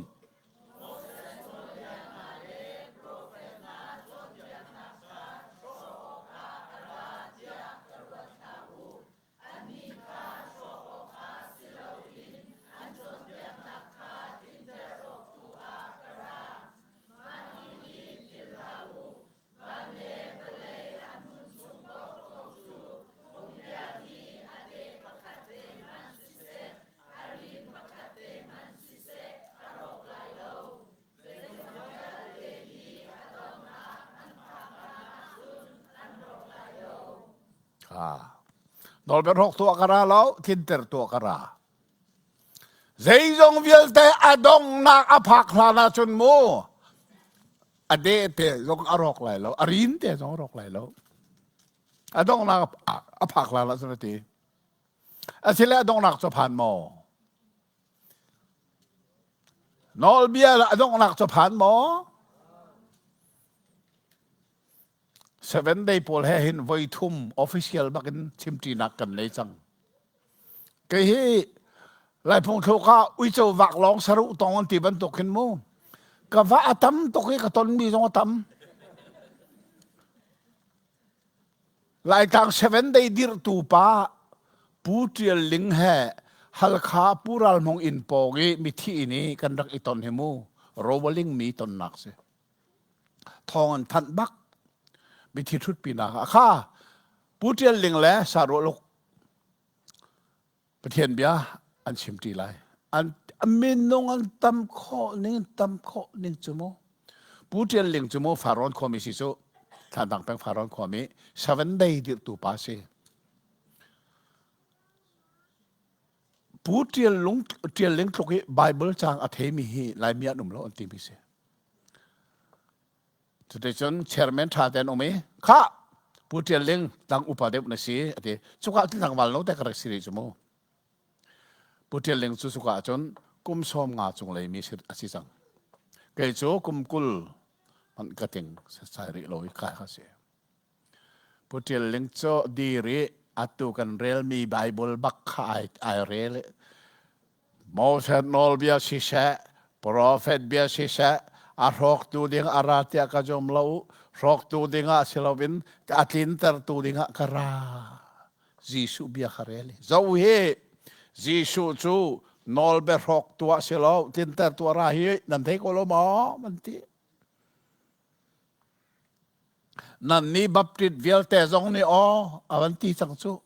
Annih kha hrawh awkah si loin an cawnpiaknak kha tlinter awk tu ah ka ra. Mah ni hi philh hlah u, van le vawlei a hmun chung paohpaoh cu phungbia hi a deh pakhat te hmanh siseh, a rin pakhat te hmanh siseh a rawk lai lo. Zeizong vialte hi a donghnak an phak hlan ahcun an rawk lai lo. Nawlbia hrawk tuah ka ra lo, tlinter tuah ka ra. Zeizong vialte a donghnak a phak hlan ahcun mu a de te zong a rawk lai lo, a rin te zong a rawk lai lo. A donghnak a phak hlan ahcun a ti. Asile a donghnak cu phan maw? Nawlbia a donghnak cu phan maw? Seven day pawl he hin voi thum official bakin chimṭinak kan nei cang. Kei hi Laiphung thluk ah uico vak lawng saruh tong an ti bantuk hin mu. Ka va a tam tuk i ka tonmi zong a tam. Laitlang seven day dirhtu pa Pu Ṭial Ling he Halkha Pu Ral Hmung inn pawng i mithi inn i kan rak i ton hi mu. Rowaling mi tonnak si. Thawng an thanh bak. Mithi ṭhutpinak ah kha Pu Ṭial Ling le Sarualuk Pathian bia an chimṭi lai. An minung an tam khawh ning tam khawh ning cu mu. Pu Ṭial Ling cu mu Farawn khuami si cu Thantlang peng Farawn khuami seven day dirhtu pa si. Pu Ṭial Lung Ṭial Ling tluk i Bible caang a theimi hi Laimi an um lo an timi si. Cuticun chairman ṭha tein um i khah Pu Ṭial Ling tang upa deuh na si a ti. Cuka ah tlangval no te ka rak si rih cu mu. Pu Ṭial Ling cu cuka ahcun kum 50 cung lei mi a si cang. Kei cu kum 20 hmanh ka ting sai rih lo i ka ka si. Pu Ṭial Ling cu dir i atu kan relmi Bible bak kha ai, ai rel i Moses nawlbia siseh, profet bia siseh, A hrawktu ding a ra tiah ka zum lo. Hrawktu ding ah si loin a tlintertu ding ah ka ra. Jesuh bia kha rel. Zo hi Jesuh cu nawlbia hrawktu ah si lo, tlintertu a ra hi nan thei ko lo maw? Man ti. Nan nih Baptist vialte zong nih aw a van ti cang cu.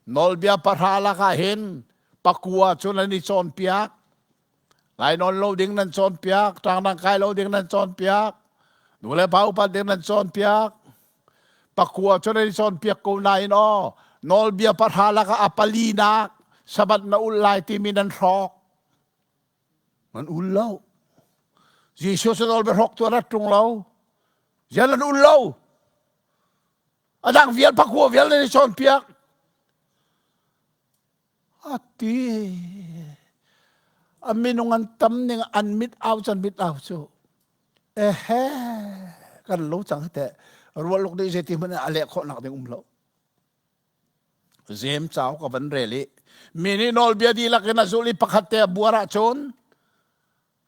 Nawlbia pahra lakah hin pakua cu nan i cawnpiak. Lainawn lo ding nan cawnpiak, ṭangdang kai lo ding nan cawnpiak, nu le pa upat ding nan cawnpiak. Pakua cu nan i cawnpiak ko nain aw nawlbia pahra lakah a palinak Sabbath na ulh lai timi nan hrawk. Nan ul lo. Jesuh cu nawlbia hrawk tu a rat ṭung lo. Zian nan ul lo. A dang vial pakua vial nan i cawnpiak. A ti. A minung an tam ning an mit au can mit au cu. Ehe kan lo cang te rualuk nih zeiti hmanh a leh khawh nak ding um lo. Zem cau ka van rel i mi nih nawlbia dihlak in a zulh i pakhat te a buar ahcun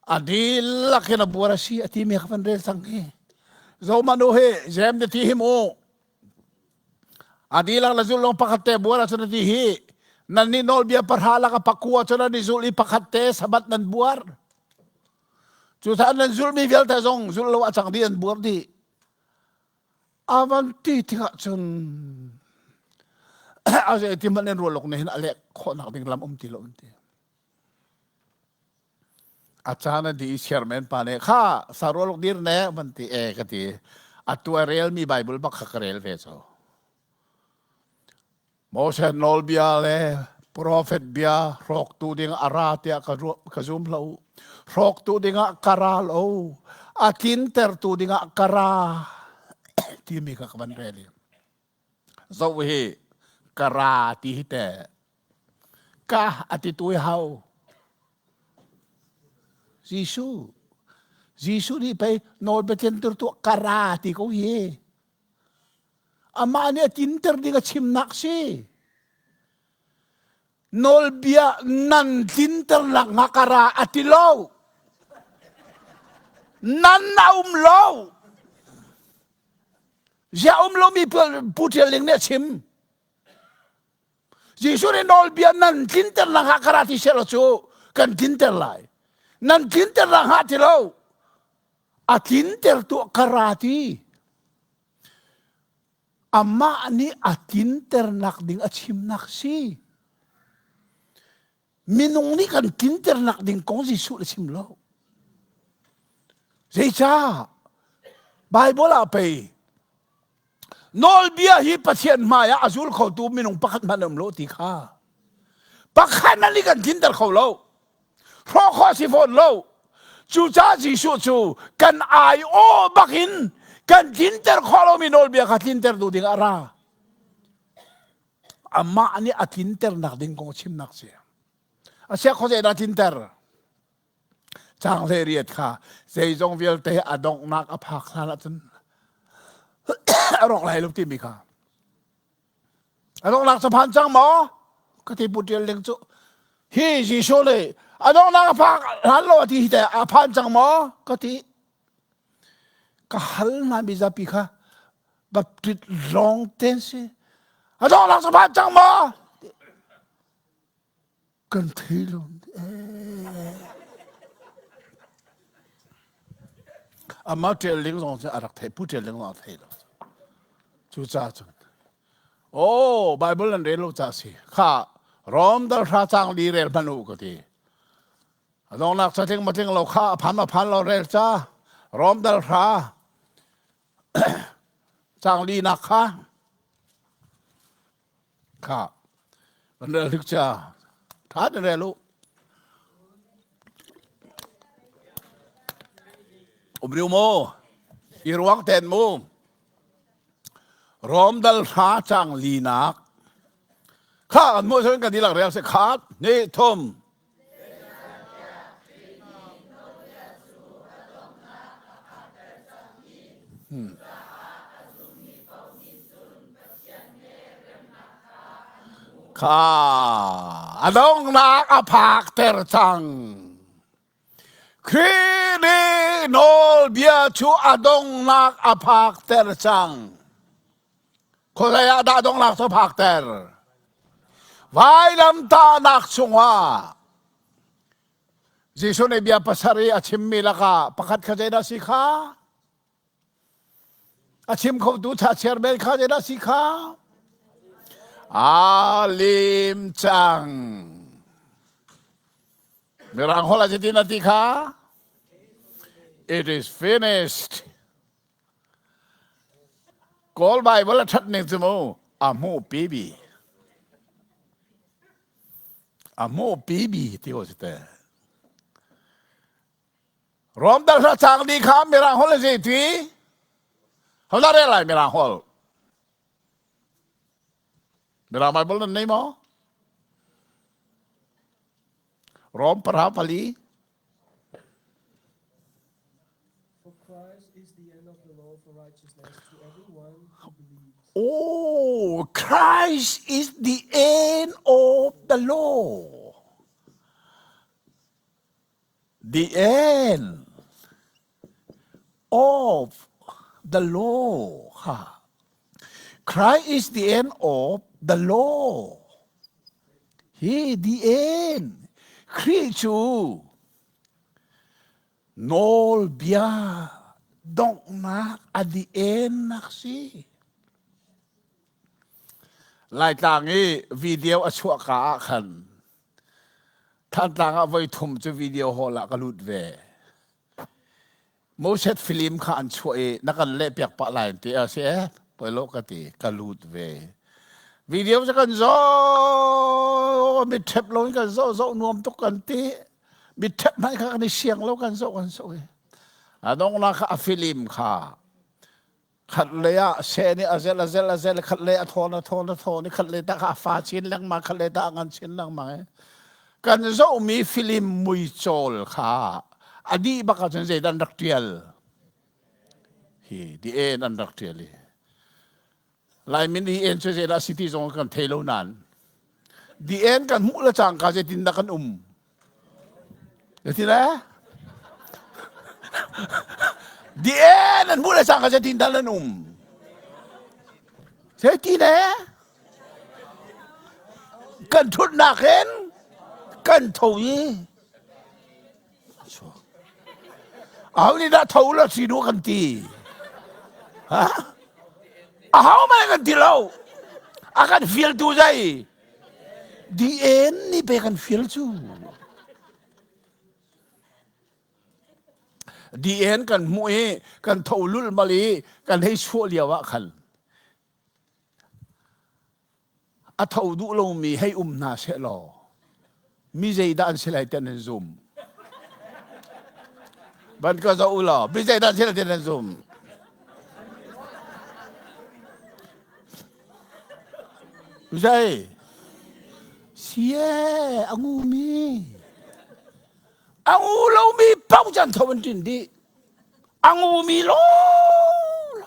a dihlak in a buar a si a timi ka van rel cang hi. Zohmanh u hi Zem na ti hi mu. A dihlak na zulh lawng pakhat te buar ahcun a ti hi. Nan nih nawlbia pahra lak a pakua cun an i zulh i pakhat te sabat nan buar. Cucaah nan zulhmi vialte zong zulh lo a cang dih an buar dih. A van ti tikah cun a zei ti hmanh in rualok nih hin a leh khawhnak ding lam um ti lo an ti. A caan a di i chairman pa nih kha sarualok dir ne van ti e ka ti. Atu a relmi Bible bak kha ka rel ve co. Moses nawlbia le profet bia hrawktu ding a ra tiah ka, ka zum lo. Hrawktu dingah ka ra lo. A tlintertu dingah ka ra timi kha ka van rel i. Zoh hi ka ra ti hi te ka a ti tu hau. Jesuh Jesuh nih pei nawlbia tlinter tu ka ra ti ko hi. Amah nih a tinter ding a chimnak si. Nawlbia nan tlinter nakhnga ka ra a ti lo. Nan a um lo. Ziah um lomi Pu Ṭial Ling nih a chim. Jesuh nih nawlbia nan tlinter nakhnga ka ra ti seh law cu kan tlinter lai. Nan tlinter nakhnga ti lo. A tlinter tuah ka ra ti. Amah nih a tlinternak ding a chimnak si. Minung nih kan tlinternak ding kong Jesuh a chim lo. Zeicah? Bible ah pei nawlbia hi Pathian hmai ah a zul khotu minung pakhat hmanh um lo ti kha. Pakhat hmanh nih kan tlinter kho lo. Hrawh khawh si fawn lo. Cucaah Jesuh cu kan ai-aw bakin kan tlinter khawh lomi nawlbia kha tlinter tu ding a ra. Amah nih a tlinternak ding kong chimnak si. A sia khuazei dah tlinter? Caang hlei riat kha zeizong vialte a donghnak a phak hlan ahcun a rawk lai lo timi kha. A donghnak cu phan cang maw? Ka ti pu ṭial ding cu. Hi Jesuh nih a donghnak a phak hlan lo a ti hi teh a phan cang maw? Ka ti. Ka hal hna mizapi kha baptist lawng te si. A donghnak cu phan cang maw? Kan thei lo. Amah ṭial ding zong cu a rak thei, pu ṭial ding zong a thei lo. Cucaah cun, oh, Bible an rel lo ca si. Kha, Rom dal hra cang li rel hmanh u ka ti. A donghnak ca tling ma tling lo kha a phan ma phan lo rel ca. Rom dal hra cang li nak kha Kha kan rel hrik cia. Tha te rel u. Um riu mu. I ruang ten mu. Rom dal hra chang linak. Kha kan mu sun kan dilak rel se khat ni thum. Kha a donghnak a phakter cang. Khrih nih. Khrih nawlbia cu a donghnak a phakter cang. Khuazei ah dah donghnak cu a phakter? Vailamtahnak chungah Jesuh nih bia pasarih a chimmi lakah pakhat kha zeidah si kha? A chim khotu thachiar bel kha zeidah si kha? Aa lim cang. Mirang holh ah zeitin a ti kha? It is finished. Kawl Bible a ṭhat ning cu mu a hmuh pi bi. A hmuh pi bi ti ko si te. Rom dal hra cang di kha Mirang holh zei ti? Hola rel lai Mirang holh. Mirang Bible nan nei maw? Rom parha pali. For Christ is the end of the law for righteousness to everyone who believes. Oh, Christ is the end of the law. The end of the law. Ha. Christ is the end of the law. Hi the end. Khrih cu nawlbia donghnak a the end nak si. Laitlang i video a chuah ka ah khan Thantlang ah voi thum cu video hall ah ka lut ve. Moses film kha an chuah i na kan leh piak pah lai ti a si eh poi lo ka ti ka lut ve. Video cu kan zoh mit ṭhep lo in kan zoh zoh nuam tuk kan ti. Mit ṭhep hmanh kha kan i siang lo kan zoh kan zoh i. A donghnak kha a film kha khat lei ah seh nih a zel a zel a zel khat lei a thawn a thawn a thawn i khat lei tak a fa chin lengmang khat lei tak a ngan chin lengmang i kan zohmi film muicawl kha a dih bak ahcun zeidah an rak ṭial hi the end an rak ṭial i Laimin the end cu zeidah a si ti zong kan thei lo nain the end kan hmuh le cangka zeitindah kan um Zeitin eh? Di e nan hmuh le cangka zeitin dah nan um? Zeitin eh? Kan ṭhutnak in kan tho i aho nih dah tho la si nu kan ti? Ha? Aho mah kan ti lo. A kan fialtu zei? Di en nih pe kan fial cu. Di en kan hmuh i kan tho lulmal i kan hei chuah lio ah khan a tho duh lomi hei um hna seh law mi zeidah an si lai ti an zum. Ban ka zoh u law mi zeidah an si lai ti an zum. Zei? Sie, a ngumi. A ngu lomi paoh cu an tho an ṭin dih. A ngumi law.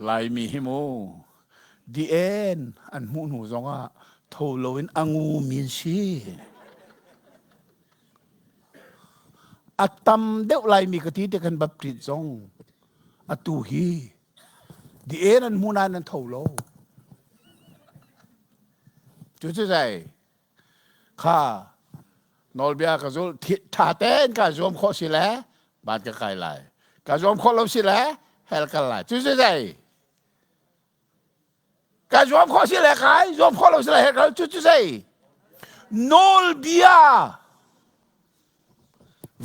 Laimi hi mu the end an hmuh hnu zongah tho loin a ngumi an si. A tam deuh Laimi ka ti te kan baptist zong atu hi the end an hmu nain an tho lo. Cu cu zei kha nawlbia ka zul ṭha tein ka zuam khawh si le van ka kai lai ka zuam khawh lo si le hell kal lai cu cu zei ka zuam khawh si le kai zuam khawh lo si le hell kal cu cu zei nawlbia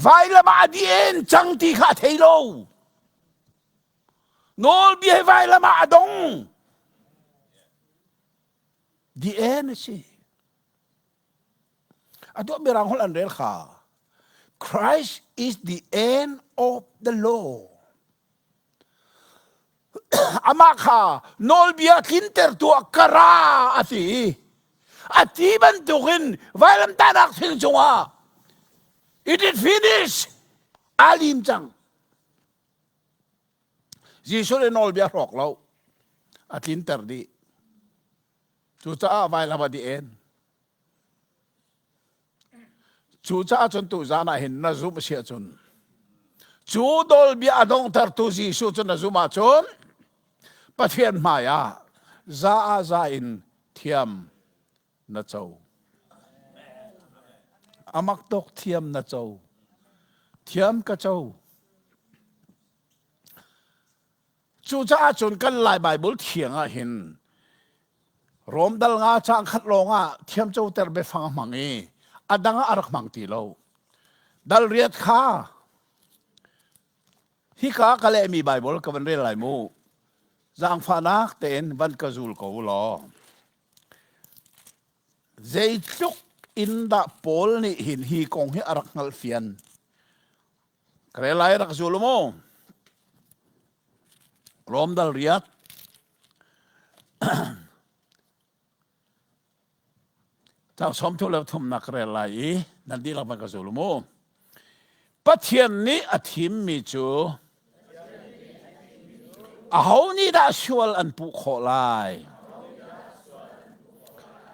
vailam ah a dih in cang ti kha a thei lo nawlbia hi vailam ah a dong The end a si. Atu mirang holh an rel kha. Christ is the end of the law. Amah kha nawlbia tlinter tuah kara a ti. A ti bantukin vailamtahnak thing cungah it is finished. Aa lim cang. Jesuh nih nawlbia hrawk lo a tlinter dih. Cucaah vailam ah di en. Cucaah cun tuzan ah hin na zumh si ahcun cu dawlbia a donghtertu Jesuh cu na zumh ahcun Pathian hmai ah za ah za in thiam na co. Amak tuk thiam na co. Thiam ka co. Cucaah cun kan Lai Baibal thiang ah hin Rom dal nga caang khat lawng ah thiamcoter biafang a hmang i a dang ah a rak hmang ti lo. Dal riat kha hika ka lehmi Baibal ka van rel lai mu. Zaangfahnak tein van ka zul ko law. Zeitluk in dah Paul nih hin hi kong hi a rak hngalhfian. Ka rel lai rak zul mu. Rom dal riat. Cang som thu le thumnak ka rel lai i nan dihlak van ka zul mu. Pathian nih a thimmi cu aho nih dah sual an puh khawh lai?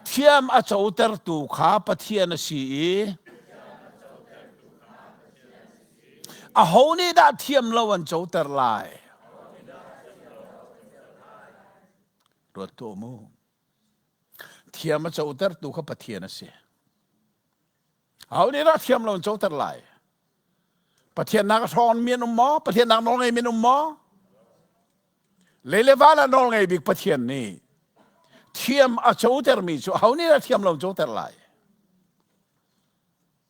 Thiam a cotertu kha Pathian a si i aho nih dah thiam lo an coter lai? Ruat tuah mu. Thiam a cotertu kha Pathian a si. Aho nih dah thiam lo an coter lai? Pathian nak a hrawn mi an um maw? Pathian nak nawl ngei mi an um maw? Lei le van ah nawl ngei bik Pathian nih thiam a coter mi cu aho nih dah thiam lo an coter lai?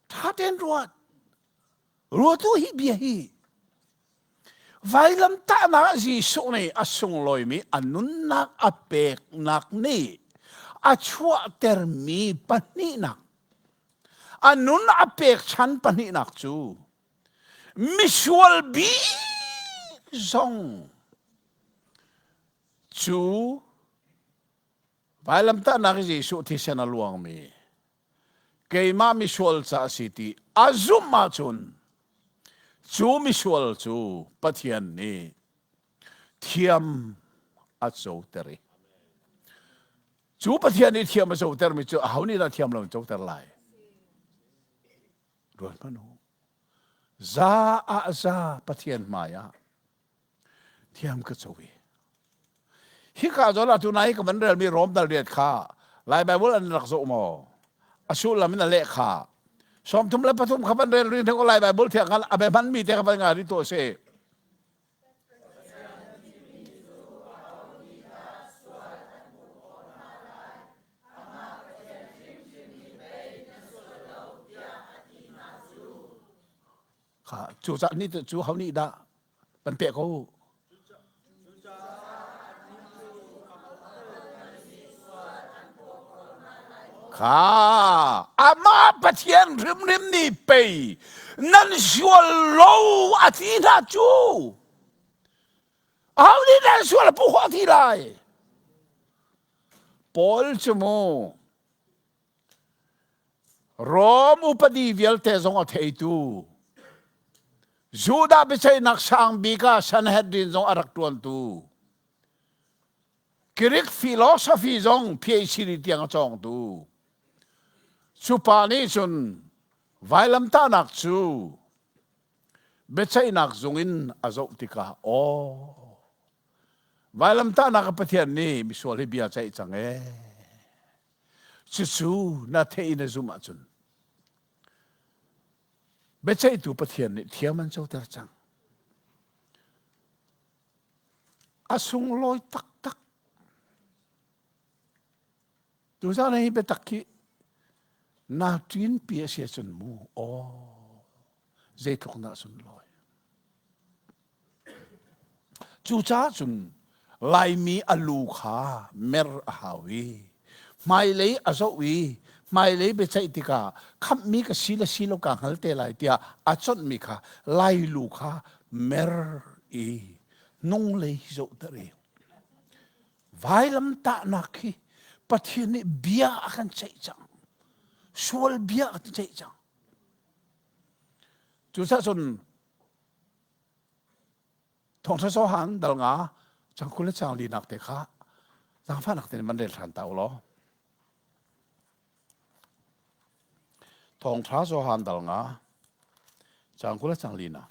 Tha tein ruat. Ruatu hi bia hi vailamtahnak ah Jesuh nih a sunglawimi a nunnak a peknak nih a chuahtermi pahnihnak a nun a pekchan pahnihnak cu misual bik zong cu vailamtahnak i Jesuh thisen a luangmi keimah misual ca a si ti a zumh ahcun cu misual cu Pathian nih thiam a coter i cu Pathian nih thiam a cotermi cu aho nih dah thiam lo in coter lai? Ruat hmanh u. Za ah za Pathian hmai ah thiam ka co i hika zawn ah tunai ka van relmi Rom dal riat kha Lai Bible an rak zoh maw a sullam in a leh kha 33 kha van rel rin ko Lai Bible thiang khan a be hman mi te kha van nga ri to se Kha cucah ni cu ho nih dah kan pek ko? Kha amah Pathian hrimhrim nih pei nan sual lo a ti hna cu. Aho nih nan sual a puh khawh ti lai? Paul cu mu Rom upadi vialte zong a theitu Judah biaceihnak sang bik ah Sanhedrin zong a rak ṭuantu Greek philosophy zong PhD tiang a cawngtu cu pa nih cun vailamtahnak cu biaceihnak zung in a zoh tikah aw vailamtahnak a Pathian nih misual hi bia ceih cang ee Cucu na theih i na zumh ahcun biaceihtu Pathian nih thiam an coter cang. A sunglawi taktak. Tuzaan hi biatak hi naa ṭinpi a si ahcun mu aw zeitluk dah sunlawi. Cucaah cun Laimi a lu kha mer a hau i hmailei a zoh i hmailei biaceih tikah khamhmi ka si le si lo kaa hngal te lai tiah a chonhmi kha Lai lu kha mer i hnunglei zohter i vailamtahnak hi Pathian nih bia a kan ceih cang. Sual bia a kan ceih cang. Cucaah cun Thawngṭha Johan dal nga cang 20 le cang linak te kha zaangfahnak tein van rel ṭhan ta u law. Thawngṭha Johan dal nga cang 20 le cang li na.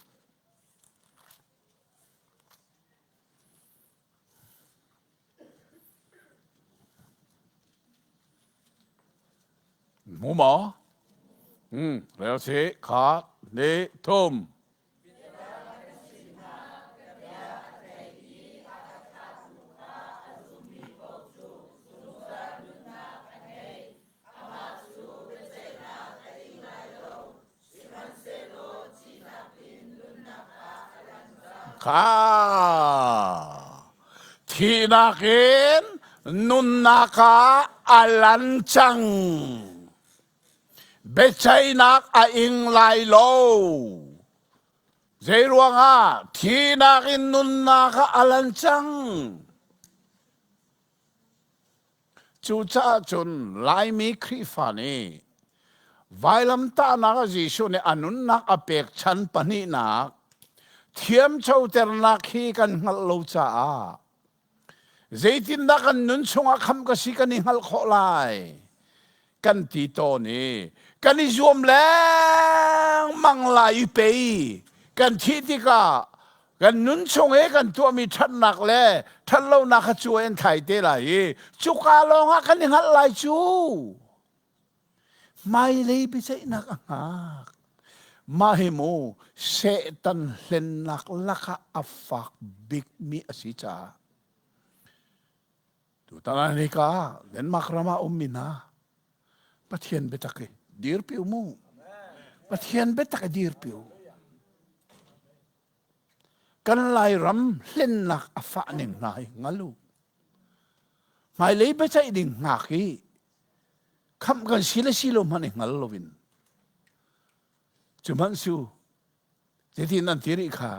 Hmu maw? Rel si kha ni thum. Kha thihnak in nunnak ah a lan cang. Biaceihnak a ing lai lo. Zeiruangah thihnak in nunnak ah a lan cang. Cucaah cun Laimi Khrihfa nih vailamtahnak ah Jesuh nih a nunnak a pekchan pahnihnak thiamcoternak hi kan hngalh lo caah zeitindah kan nun chungah khamh ka si kan i hngalh khawh lai kan ti tawn i kan i zuam lengmang lai i pei kan thih tikah kan nun chung i kan tuahmi ṭhatnak le ṭhatlonak kha cu an thai te lai i cuka lawngah kan i hngalh lai cu hmailei biaceihnak a hngak mah hi mu Satan hlennak lakah a fak bikmi a si caah tutan ah hika Denmark ram ah ummi hna Pathian biatak i dirpi u mu Pathian biatak i dirpi u Kan Lairam hlennak a fah ning hna hi hngal u. Hmailei biaceih ding hngak hi khamh kan si le si lo hmanh i hngal loin cu hmanh su zeitin an ti rih kha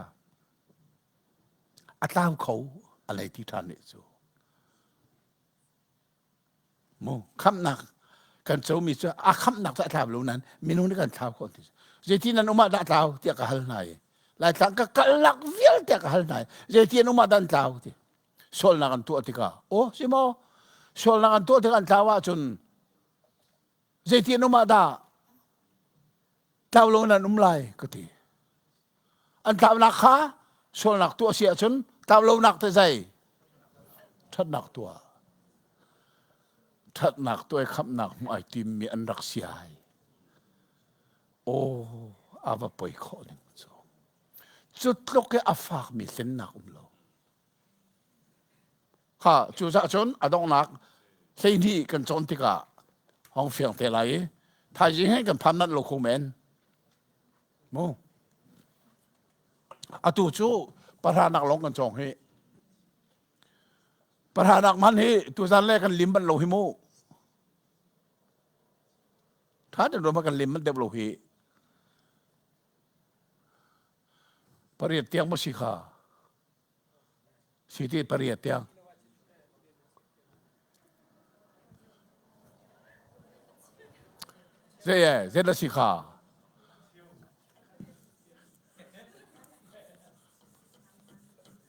a tlau kho a lei ti ṭhan rih cu. Mu khamhnak kan comi cu a khamhnak cu a tlau lo nain minung nih kan thlau khawh ti zeitin an um ah dah tlau tiah ka hal hna i Laitlang ka kalnak vialte ka hal hna i zeitin an um ah dah an tlau ti sualnak an tuah tikah aw si maw sualnak an tuah tikah an tlau ahcun zeitin an um ah dah tlau lo nan um lai ka ti An tlaunak kha sualnak tuah si ahcun tlaulonak te zei? Ṭhatnak tuah. Ṭhatnak tuah i khamhnak hmuh ai timmi an rak si ai. Aw, a va poi khawh ning cu. Cu tluk i a fakmi hlennak um lo. Kha cucaah cun a donghnak 12 kan cawn tikah hong fiang te lai i thaizing he kan phan nat lo kho men. Mu. Atu cu pahranak lawng kan cawng hi. Pahranak man hi tuzan le kan lim ban lo hi mu. Tha den ruam kan lim man deuh lo hi. Pariat tiang ma si kha. Si ti pariat tiang. Zei e, zei na si kha?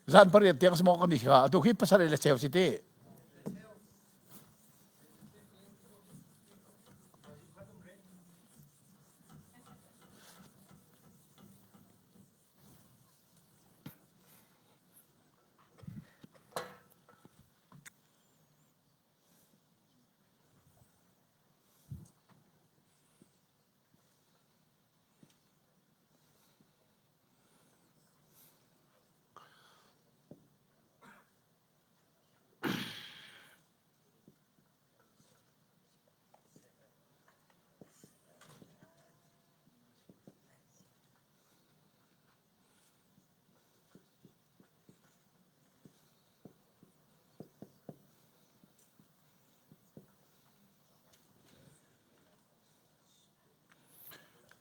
Zan pariat tiang smaw kan ni kha. Atu khi pasarih le cheu si ti.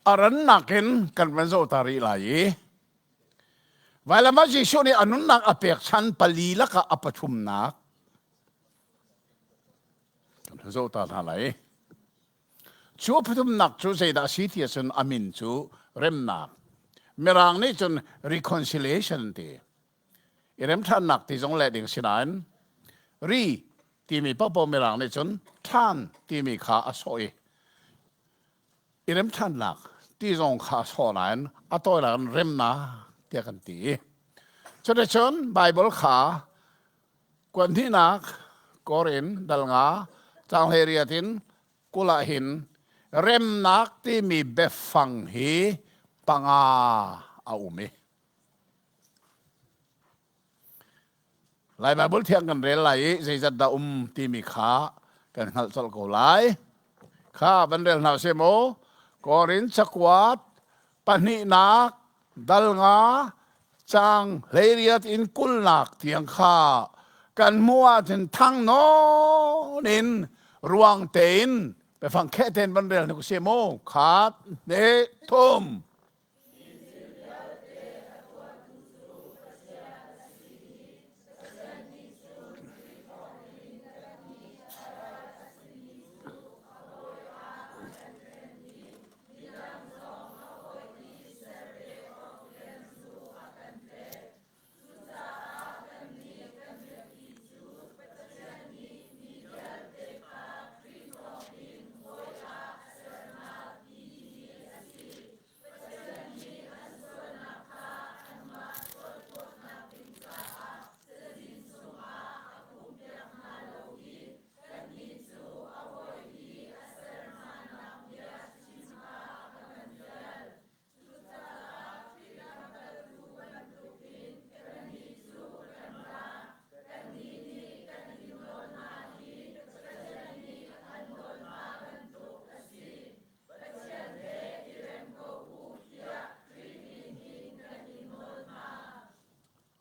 A rannak in kan van zoh ta rih lai i vailam ah Jesuh nih a nunnak a pekchan pali lakah a pathumnak kan zoh ta hna lai. Cu a pathumnak cu zeidah a si ti ahcun a min cu remnak. Mirang nih cun reconciliation ti. I remṭhannak ti zong leh ding si nain ri timi paohpaoh Mirang nih cun ṭhan timi kha a sawh i. I remṭhannak ti zong kha a sawh nain a tawinak in remnak tiah kan ti. Cuticun Baibal kha kuat hnihnak Korin dal nga caang 18 in 20 ah hin remnak timi biafang hi panga a um i Lai Baibal thiang kan rel lai i zeizat dah um timi kha kan hngalh colh ko lai. Kha van rel hna seh mu. Korin cakuat pahnihnak dal nga caang 18 in kulnak tiang kha kan hmuh ahcun thang nawn in ruang tein biafang kheh tein van rel hna seh mu. Khat, hnih, thum. Cucaah kannih kan biapi cu Pathian nih mi vialte kha Khrih thawngin hawi ah a ser hna ti hi a si. Pathian nih an sualnak kha anmah sualphawtnak ding caah cazin chungah a khumhpiak hna lo i kannih cu a hawi i a ser hnanak bia chim kha a kan fial. Cucaah Khrih lamkaltu bantukin kannih cu kan ra. Kannih nih kan in nawl hna hi Pathian nih an nawl hna bantuk a si. Pathian he i rem ko u tiah Khrih min in kan in nawl hna.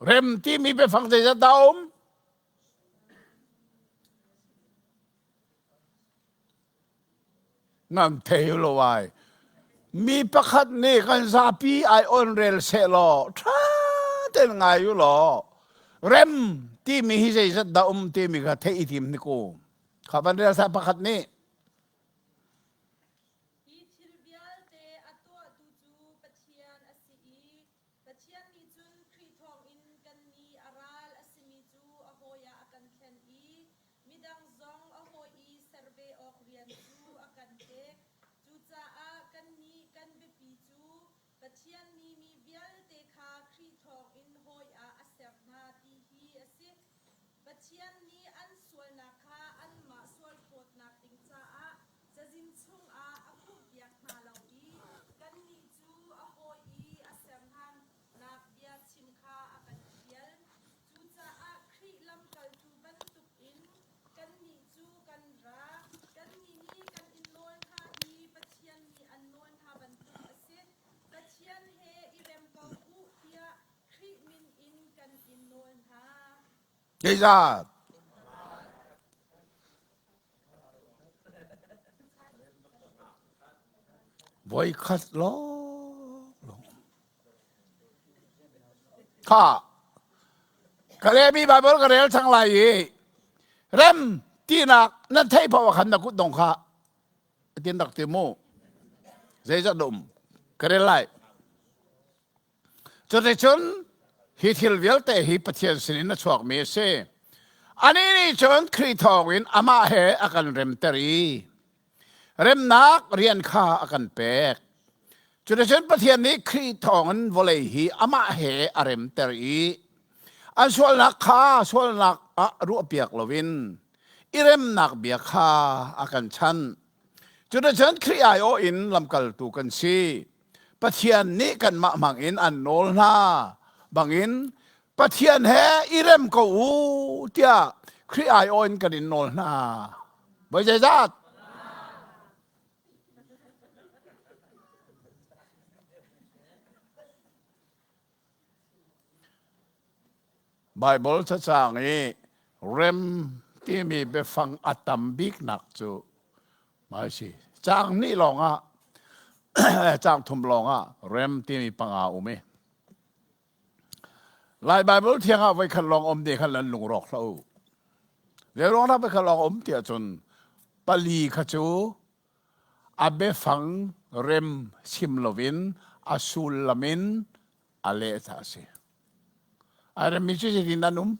Rem timi biafang zeizat dah a um? Nan thei lo ai. Mi pakhat nih kan zapi ai on rel seh law ṭha tein ngai u law rem timi hi zeizat dah um timi kha theih i tim hnik u. Kha van rel sa pakhat nih. Hi thil vialte a tuahtu cu Pathian a si i Pathian nih cun Khrih thawngin kannih a ral a simi cu a hawi ah a kan thlen i midang zong a hawi i ser ve awk rian cu a kan pek. Cucaah kannih kan biapi cu Pathian nih mi vialte kha Khrih thawngin hawi ah a ser hna ti hi a si. Pathian nih an sualnak kha anmah sualphawtnak ding caah cazin chungah a khumhpiak hna lo i kannih cu a hawi i a ser hnanak bia chim kha a kan fial. Cucaah Khrih lamkaltu bantukin kannih cu kan ra. Kannih nih kan in nawl hna hi Pathian nih an nawl hna bantuk a si. Pathian he i rem ko u tiah Khrih min in kan in nawl hna. Zeizat? Voikhat lawnglawng. Kha ka lehmi Bible ka rel cang lai i rem tinak nan theih paoh ah khan na kut dong kha tin rak ti mu. Zeizat um ka rel lai. Cuticun hi thil vialte hi Pathian sinin a chuakmi a si. Anih nih cun Khrih thawngin amah he a kan remter i remnak rian kha a kan pek. Cuticun Pathian nih Khrih thawngin vawlei hi amah he a remter i an sualnak kha sualnak ah ruahpiak loin i remnak bia kha a kan chanh. Cuticun Khrih aiawh in lamkaltu kan si. Pathian nih kanmah hmangin an nawl hna bangin Pathian he i rem ko u tiah Khrih aiawh in kan in nawl hna. Voi zeizat? Baibal cacang i rem timi biafang a tam biknak cu mah si. Caang hnih lawngah caang thum lawngah rem timi panga um i Lai Baibal thiang ah voikhat lawng um te khan lan lungrawk hlah u. Zei ruang dah voikhat lawng um tiah cun pali kha cu a biafang rem chim loin a sullam in a leh ca a si. A remmi cu zeitin an um?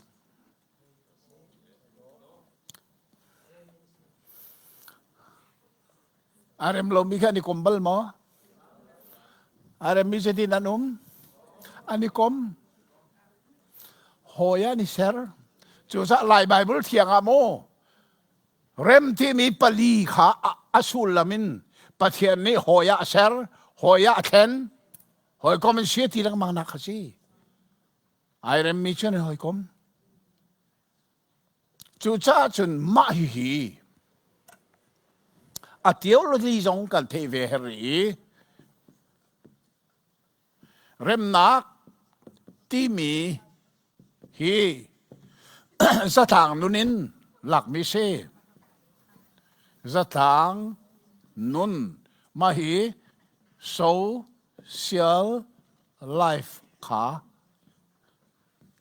A rem lomi kha an i kom bal maw? A remmi zeitin an um? An i kom. Hawi an i ser. Cucaah Lai Baibal thiang ah maw rem timi pali kha a sullam in Pathian nih hawi ah a ser, hawi ah a thlen, hawikom in si ti lengmang nak kha si. Ai remmi cu an hawikom. Cucaah cun mah hihi a theology zong kan theih ve her i remnak timi hi zatlang nun in lakmi si. Zatlang nun mah hi social life kha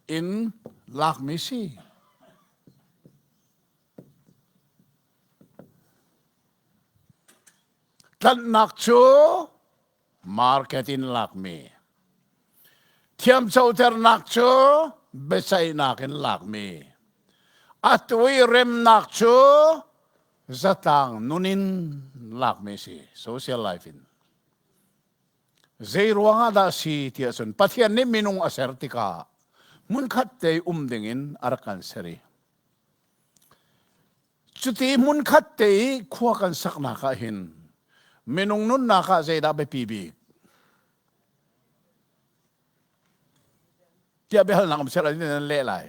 in lakmi si. Tlanhnak cu market in lakmi. Thiamcoternak cu biaceihnak in lakmi. Atu i remnak cu zatlang nun in lakmi si, social life in. Zei ruangah dah si tiah cun Pathian nih minung a ser tikah hmunkhat te um dingin a rak kan ser i cuti hmunkhat te i khua kan saknak ah hin minung nunnak ah zeidah biapi bik tiah biahalnak um sel an leh lai.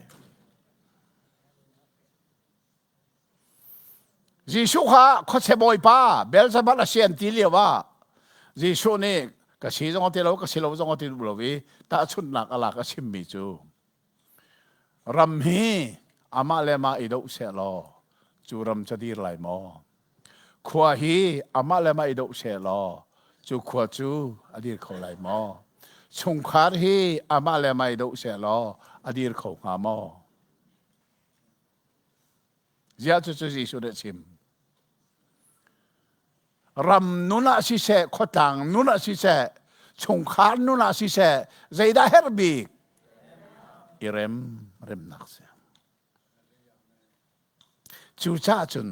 Jesuh kha khuachia bawipa Beelzebul a si an ti lio ah Jesuh nih ka si zong a ti lo ka si lo zong a ti duh lo i tahchunhnak a lak a chimmi cu ram hi amah le amah i doh seh law cu ram cu dir lai maw? Khua hi amah le amah i doh seh law cu khua cu a dir kho lai maw? Chungkhar hi amah le amah i doh seh law a dir kho hnga maw? Ziah cucu Jesuh nih a chim. Ram nun ah siseh, khuatlang nun ah siseh, chungkhar nun ah siseh, zeidah herh bik? I rem, remnak si. Cucaah cun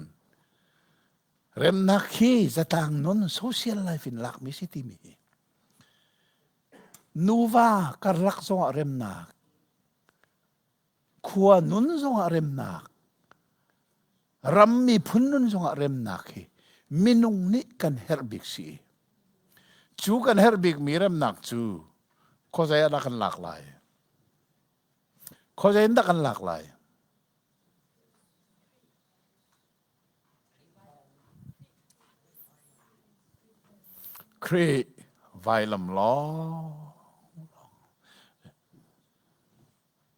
remnak hi zatlang nun social life in lakmi si timi hi nuva karlak zongah remnak khua nun zongah remnak ram miphun nun zongah remnak hi minung nih kan herh bik si cu kan herh bik mi remnak cu khuazei ah dah kan lak lai khuazei in dah kan lak lai Khrih vailam lawng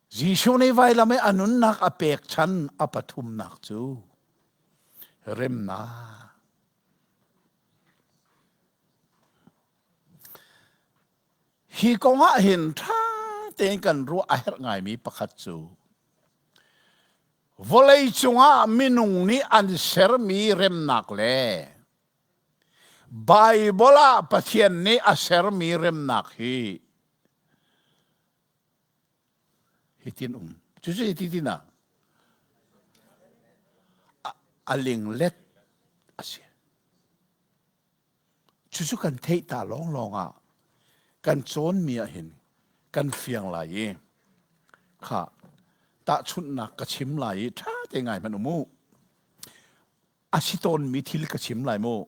Jesuh nih vailam i a nunnak a pek chan a pathumnak cu remnak. Hi kong ah hin ṭha tein kan ruah a herh ngaimi pakhat cu vawlei cungah minung nih an sermi remnak le Baibal ah Pathian nih a sermi remnak hi Hitin um. Cucu hiti tin ah a linglet a si. Cucu kan theih ta lawnglawng ah kan cawnmi ah hin kan fiang lai i kha tahchunhnak ka chim lai i ṭha te ngai hmanh um u. A si tawnmi thil ka chim lai mu.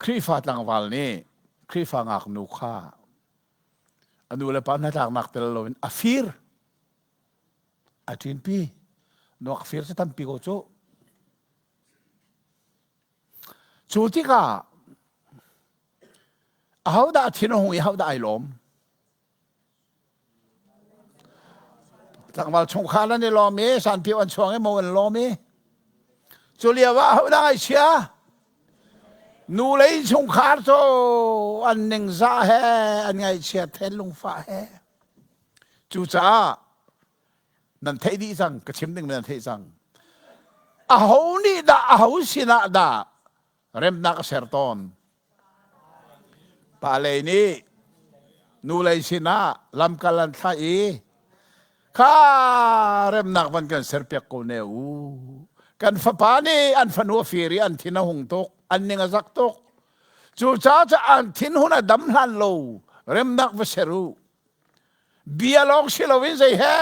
Khrihfa tlangval nih Khrihfa ngaknu kha A nu le pa hnatlaknak tel loin a fir. A ṭinpi. Nuak fir cu tampi ko cu. Cu tikah ahodah thin a hung i ahodah ai lawm? Tlangval chungkhar an i lawm i sanpio an chuang i mo an lawm i cu lio ah ahodah ngaihchia? Nu le innchungkhar cu an ningzah he an ngaihchiat he lungfah he. Cucaah nan theih dih cang ka chim ding nan theih cang. Aho nih dah aho sinah dah remnak a ser tawn? Pa lei nih nu lei sinah lamkal an thlah i kha remnak van kan serpiak ko ne u. Kan fapa nih an fanu a fir i an thin a hung tuk. An ning a zak tuk. Cucaah cu an thinhun a dam hlan lo remnak va ser u. Bia lawng si loin zei he?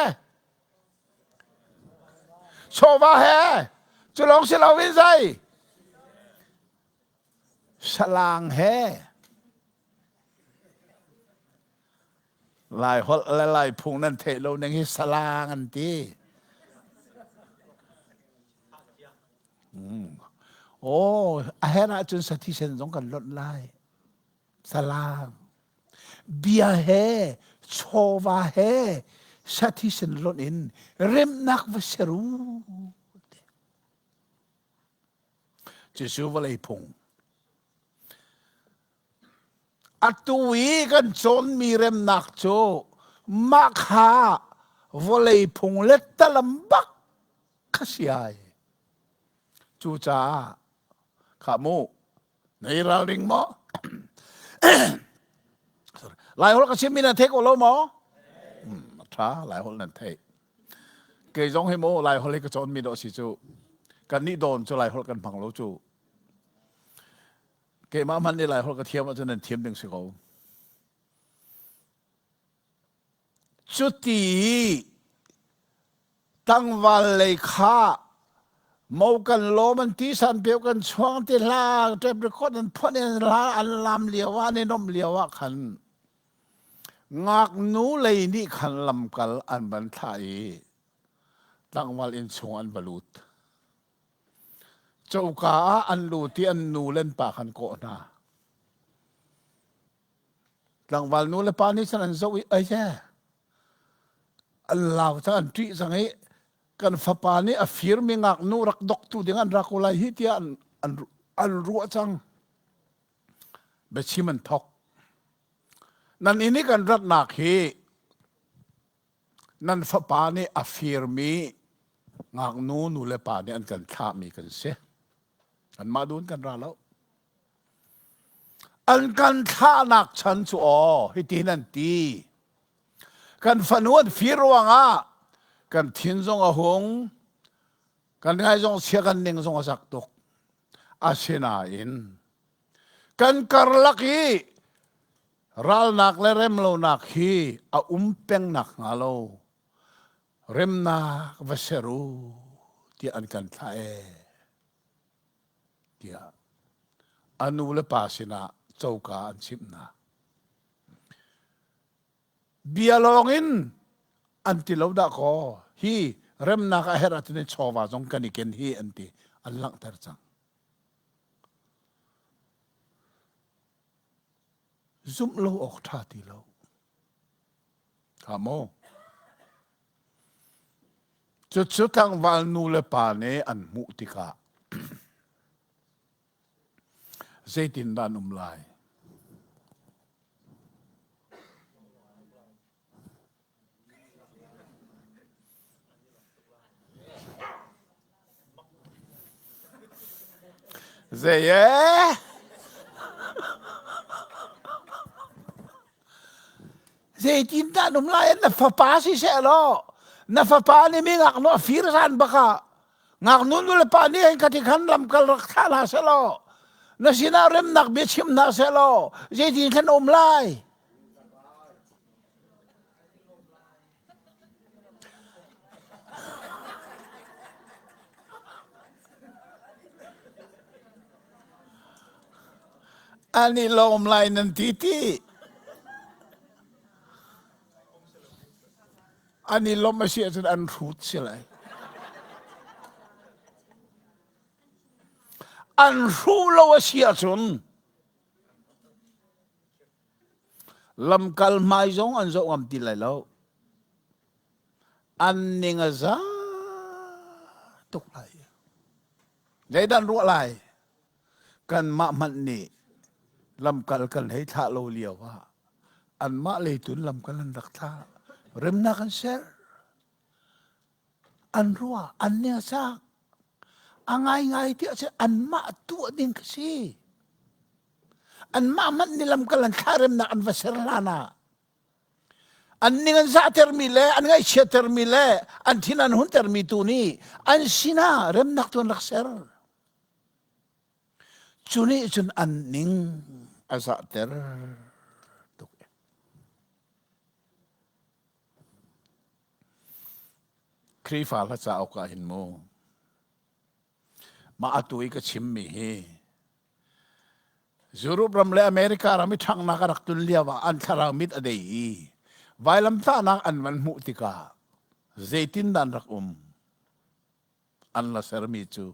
Chawva he? Cu lawng si loin zei? Salang he. Lai holh le Lai phung nan theih lo ning hi salang an ti. Mm. Oh, a her ahcun sathi sen zong kan lonh lai. Salang. Bia he, chawva he, sathi sen lonh in remnak va ser u. Jesuh vawlei phung. Atu i kan cawnmi remnak cu mah kha vawlei phung le talam bak kha si ai. Cucaah khah mu, na i ralring maw? Laiholh ka chimmi nan thei ko lo maw? Hmm, a ṭha, Laiholh nan theih. Kei zong hi mu Laiholh hi ka cawnmi dawh si cu. Kannih dawn cu Laiholh kan hmang lo cu. Keimah hmanh nih Laiholh ka thiam ahcun nan thiam ding si ko. Cuti tlangval lei kha mo kan lawm an ti san peu kan chuang ti hla tape record an phon in hla an lam lio ah an i nomh lio ah khan ngaknu lei nih khan lamkal an van thlah i tlangval inn chung an va lut. Coka ah an lut i an nu le an pa khan kawh hna. Tlangval nu le pa nih cun an zoh i ai an lau cang an ṭih cang i kan fapa nih a firmi ngaknu rak doktu ding an ra ko lai hi tiah an, an, an ruah cang. Biachim an thok. Nan inn i kan ratnak hi nan fapa nih a firmi ngaknu nu le pa nih an kan thlahmi kan si. Anmah dun kan ra lo. An kan thlahnak chan cu aw hitin an ti. Kan fanu an fir ruangah kan thin zong a hung, kan ngai zong chia kan ning zong a zak tuk. Asinain kan karlak i ralnak le remlonak hi a um peng nak hnga lo remnak va ser u tiah an kan thlah ee tiah a nu le pa sinah coka an chimh hna. Bia lawng in an ti lo dah kaw hi remnak a herh ahcun chawva zong kan i ken hi an ti an langhter cang. Zumh lo awk ṭha ti lo. Kha maw? Cucu tlangval nu le pa nih an hmuh tikah zeitindah an um lai? Zei ee? Zeitindah an um lai? Na fapa si seh law na fapa nih mi ngaknu a fir zan bak ah ngaknu nu le pa nih hin khati khan lamkal rak thlah hna seh law na sinah remnak bia chim hna seh law zeitin khan um lai? An i lawm lai nan ti ti. An i lawmh a si ahcun an hrut si lai. An hruh lo a si ahcun Lamkal hmai zong an zoh ngam ti lai lo. An ning a za tuk lai. Zeidah an ruah lai? Kanmah hmanh nih lamkal kan hei thlah lo lio ah anmah leitun lamkal an rak thlah. Remnak an ser. An ruah, an ning a sak. A ngaingai ti ahcun anmah tuah ding ka si. Anmah hmanh nih lamkal an thlah remnak an va ser hlan ah an ning an zahtermi le an ngaihchiattermi le an thin an huntermi tu nih an sinah remnak tu an rak ser. Cu nih cun an ning a zahter tuk. Khrihfa hla cauk ah hin mu mah atu i ka chimmi hi Europe ram le America ram i ṭhanghnak a rak tlun lio ah an thlarau mit a dei i vailamtahnak an van hmuh tikah zeitindah an rak um? An la sermi cu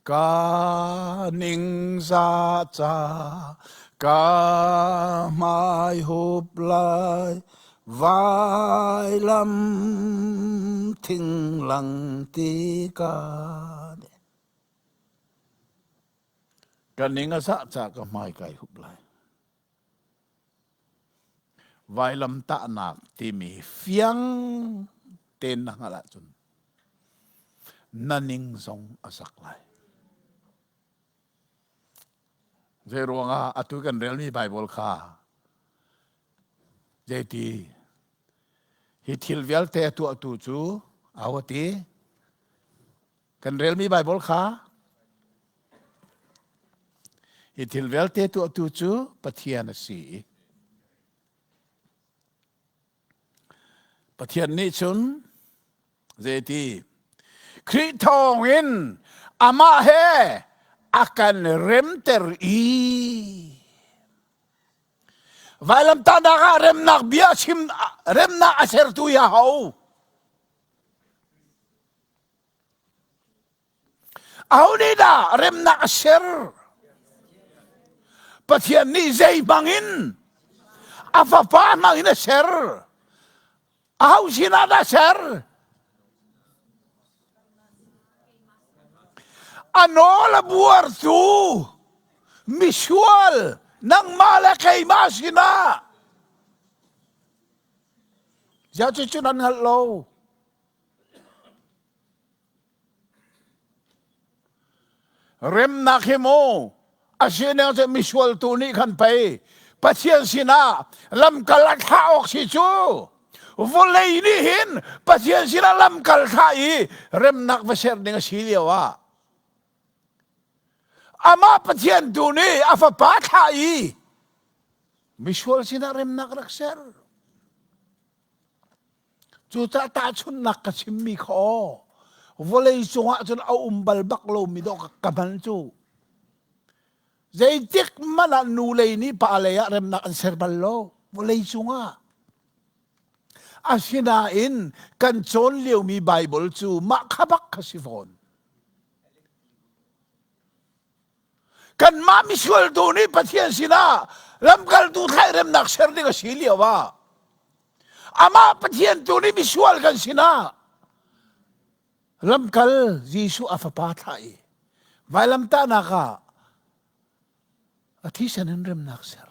ka ningzah ca ka hmai hup lai vailam thing lang tikah Ka ning a zah ca ka hmai kai hup lai. Vailamtahnak timi fiang tein na hngalh ahcun na ning zong a zak lai. Zei ruangah atu kan relmi Baibal kha zeiti hi thil vialte a tuahtu cu aho ti Kan relmi Baibal kha hi thil vialte tuahtu cu Pathian a si i Pathian nih cun zeiti Khrih thawngin amah he a kan remter i vailamtahnak ah remnak bia chim remnak a sertu hi aho Aho nih dah remnak a ser? Pathian nih zei hmangin a fapa hmangin a ser. Aho sinah dah ser? A nawl a buartu misual nangmah le keimah sinah. Ziah cucu nan hngalh lo? Remnak hi mu a sining cu misual tu nih khan pei Pathian sinah lamkal a thlah awk si cu vawlei nih hin Pathian sinah lamkal thlah i remnak va ser ding a si lio ah amah Pathian tu nih a fapa thlah i misual sinah remnak rak ser. Cucaah tahchunhnak ka chimmi kha aw vawlei cungah cun a um bal bak lomi dawh ka hman cu. Zeitik hmanh ah nu lei nih pa lei ah remnak an ser bal lo vawlei cungah. Asinain kan cawn liomi Baibal cu mah kha bak kha si fawn. Kanmah misual tu nih Pathian sinah lamkaltu thlairemnak ser ding a si lio ah amah Pathian tu nih misual kan sinah lamkal Jesuh a fapa thlah i vailamtahnak ah a thisen in remnak ser.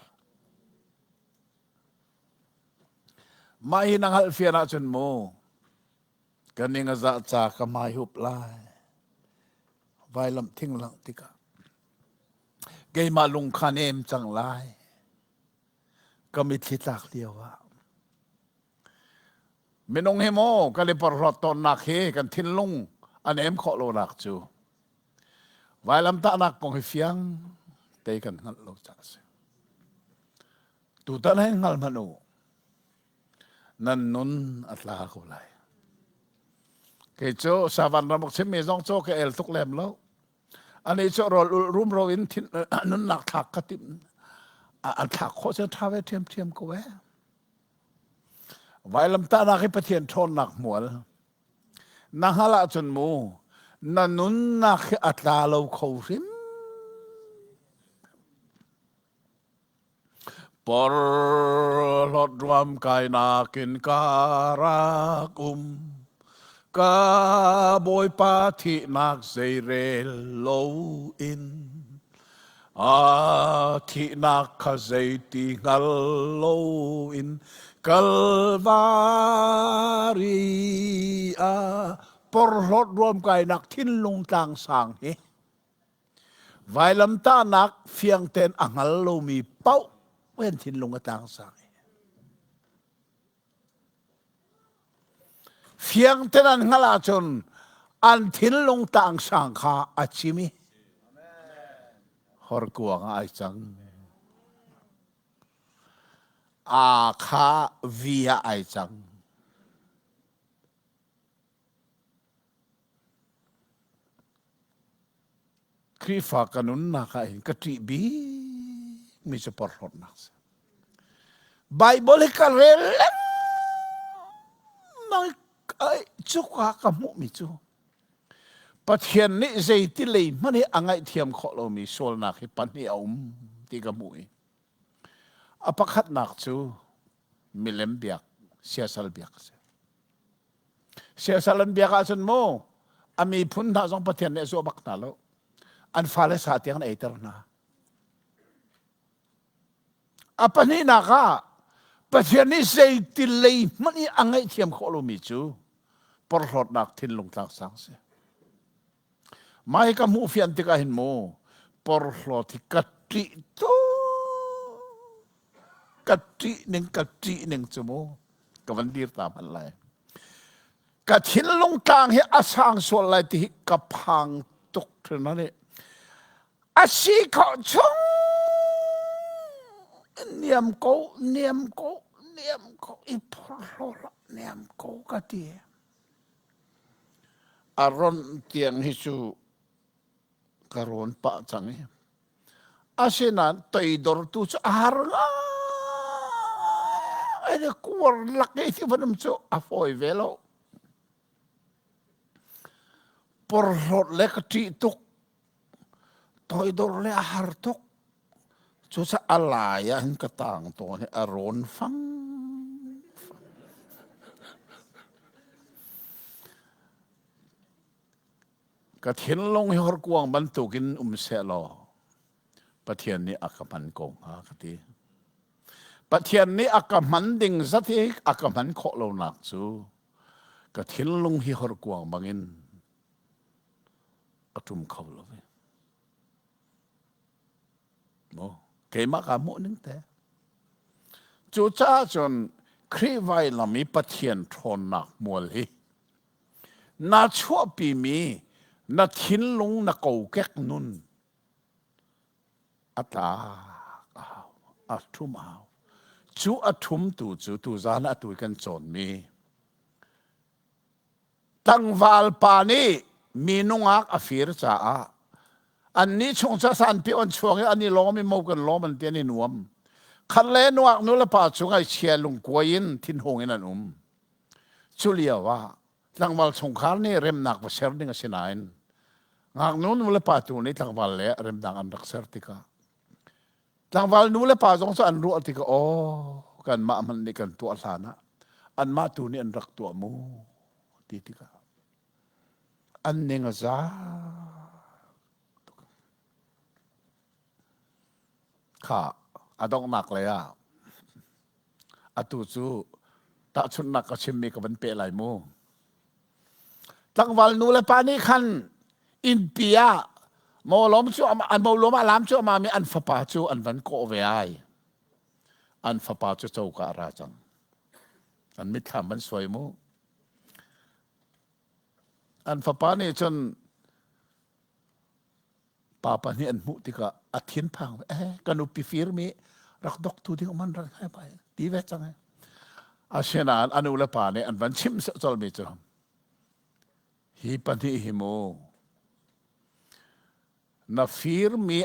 Mah hi na hngalh fian ahcun mu ka ning a zah ca ka hmai hup lai. Vailam thing langh tikah keimah lung kha nem cang lai. Ka mitthli tlak lio ah. Minung hi maw kan i porhlawt tawnnak hi kan thinlung a nem khawh lonak cu vailamtahnak kong hi fiang te kan hngalh lo caah a si. Tutan hin hngal hmanh u. Nan nun a tla ko lai. Kei cu savan ram chimmi zong cu ka el tuk lem lo. Ani cu rawl ul rumro in thin nunnak thlak ka tim an thlak khawh cu ṭha ve ṭhiamṭhiam ko eh. Vailamtahnak hi Pathian ṭhawnnak hmual. Na hngalh ahcun mu na nunnak hi a tla lo kho hrim. Porhlawt ruam kainak in ka rak um. Ka Bawipa thihnak zeirel loin a thihnak kha zeiti hngal loin Kalvari ah porhlawt ruam kainak thinlung tlang sang hi Vailamtahnak fiang tein a hngal lomi paoh an thinlung a tlangsang i fiang tein an hngalh ahcun an thinlung tlangsang kha a cim i. Horkuang ah ai cang. Aa kha vi ah ai cang. Khrihfa ka nunnak ah hin ka ṭih bik mi cu porhlawtnak si. Bible hi ka rel lengmang cuka ka hmuhmi cu Pathian nih zeiti lei hmanh hi a ngaihthiam khawh lomi sualnak hi pahnih a um ti ka hmuh i a pakhatnak cu milem biak siasal biak a si. Siasal an biak ahcun mu a miphun hna zong Pathian nih a zuah bak hna lo. An fale sa tiang an eiter hna. A pahnihnak ah Pathian nih zeiti lei hmanh i a ngaihthiam khawh lomi cu porhlawtnak thinlung tlangsang si. Mah hi ka hmuh fian tikah hin mu porhlawt hi ka ṭih tuk. Ka ṭih ning ka ṭih ning cu mu ka van dir ta hmanh lai. Ka thinlung tlang hi a sang sual lai ti hi ka phang tuk hrin ani. A si khawh chung niam ko niam ko niam ko i phorhlaw hlah niam ko ka ti. A ron tiang hi cu ka rawn pah cang i asinain toidor tu cu a har ngai kuar lak i ti van um cu a fawi ve lo. Porhlawt le ka ṭih tuk Toidor le a har tuk. Cucaah a lai ah hin ka tang tawn i a rawn fang. Ka thinlung hi horkuang bantukin um sehlaw Pathian nih a ka hman ko hnga ka ti. Pathian nih a ka hman ding zat hi a ka hman khawh lonak cu ka thinlung hi horkuang bangin a ṭum kho lo ve. Maw keimah kaa hmuh ning te. Cucaah cun Khrih vailam i Pathian ṭhawnnak hmual hi na chuahpimi na thinlung na kokek nun a tlak a hau, a ṭhum a hau. Cu a ṭhumtu cu tuzaan ah atu kan cawnmi Tlangval pa nih mi nungak a fir caah annih chung cu sanpi an chuak i an i lawm i mo kan lawm an ti an i nuam. Khat le nungak nu le pa cu ngaihchia lungkuai in thinhung in an um. Cu lio ah tlangval chungkhar nih remnak va ser ding a si nain ngaknu nu le pa tu nih tlangval le remnak an rak ser tikah Tlangval nu le pa zong cu an ruah tikah aw kanmah hmanh nih kan tuah hlan ah anmah tu nih an rak tuah mu ti tikah an ning a za kha a donghnak lei ah atu cu tahchunhnak ka chimmi ka van peh lai mu Tlangval nu le pa nih khan innpi ah mawlawm cu an mawlawm ah lam cu amah mi an fapa cu an van kawh ve ai. An fapa cu coka a ra cang. An mitthlam van suai mu. An fapa nih cun pa pahnih an hmuh tikah a thinphang eh ka nupi firmi rak doktu ding man rak hai pai ti ve cang eh asinain a nu le pa nih an van chimh colmi cu hi pahnih hi mu na firmi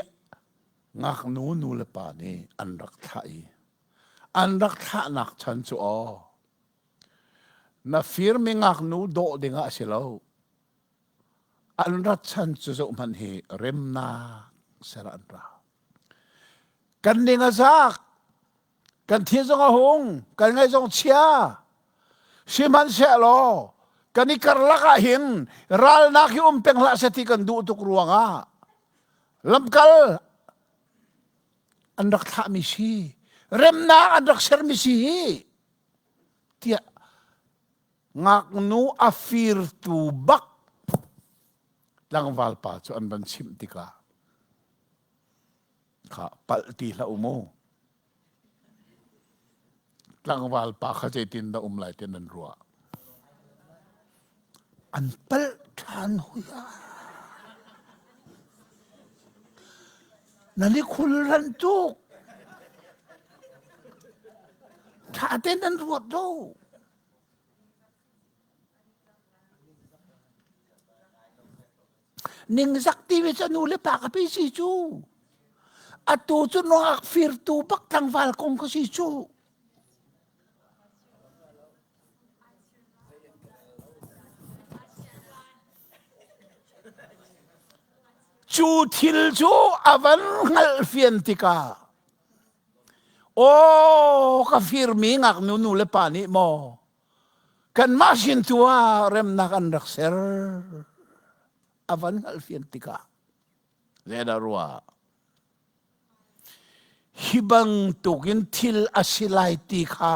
ngaknu nu le pa nih an rak thlah i an rak thlahnak chan cu aw na firmi ngaknu dawh dingah a si lo An rat chan cu zohhmanh hi remnak ser an ra. Kan ning a zak, kan thi zong a hung, kan ngaih zong chia. Sihmanhsehlaw kan i karlak ah hin ralnak hi um peng hlah seh ti kan duh tuk ruangah lamkal an rak thlahmi si, remnak an rak sermi si hi tiah Ngaknu a firtu bak tlangval pa cu an van chimh tikah kha palh ti hlah u mu. Tlangval pa kha zeitin dah um lai ti nan ruah. An palh ṭhan hui ah. Nan i khulranh tuk. Ṭha tein nan ruat lo. Ningzak ti cu nu le pa ka pi si cu. Atu cu nungak firtu bak tlangval kong ka si cu. Cu thil cu a van hngalhfian tikah aw ka firmi ngaknu nu le pa nih maw kanmah sin tu ah remnak an rak ser a van hngalhfian tikah zeidah ruah Hi bantukin thil a si lai ti kha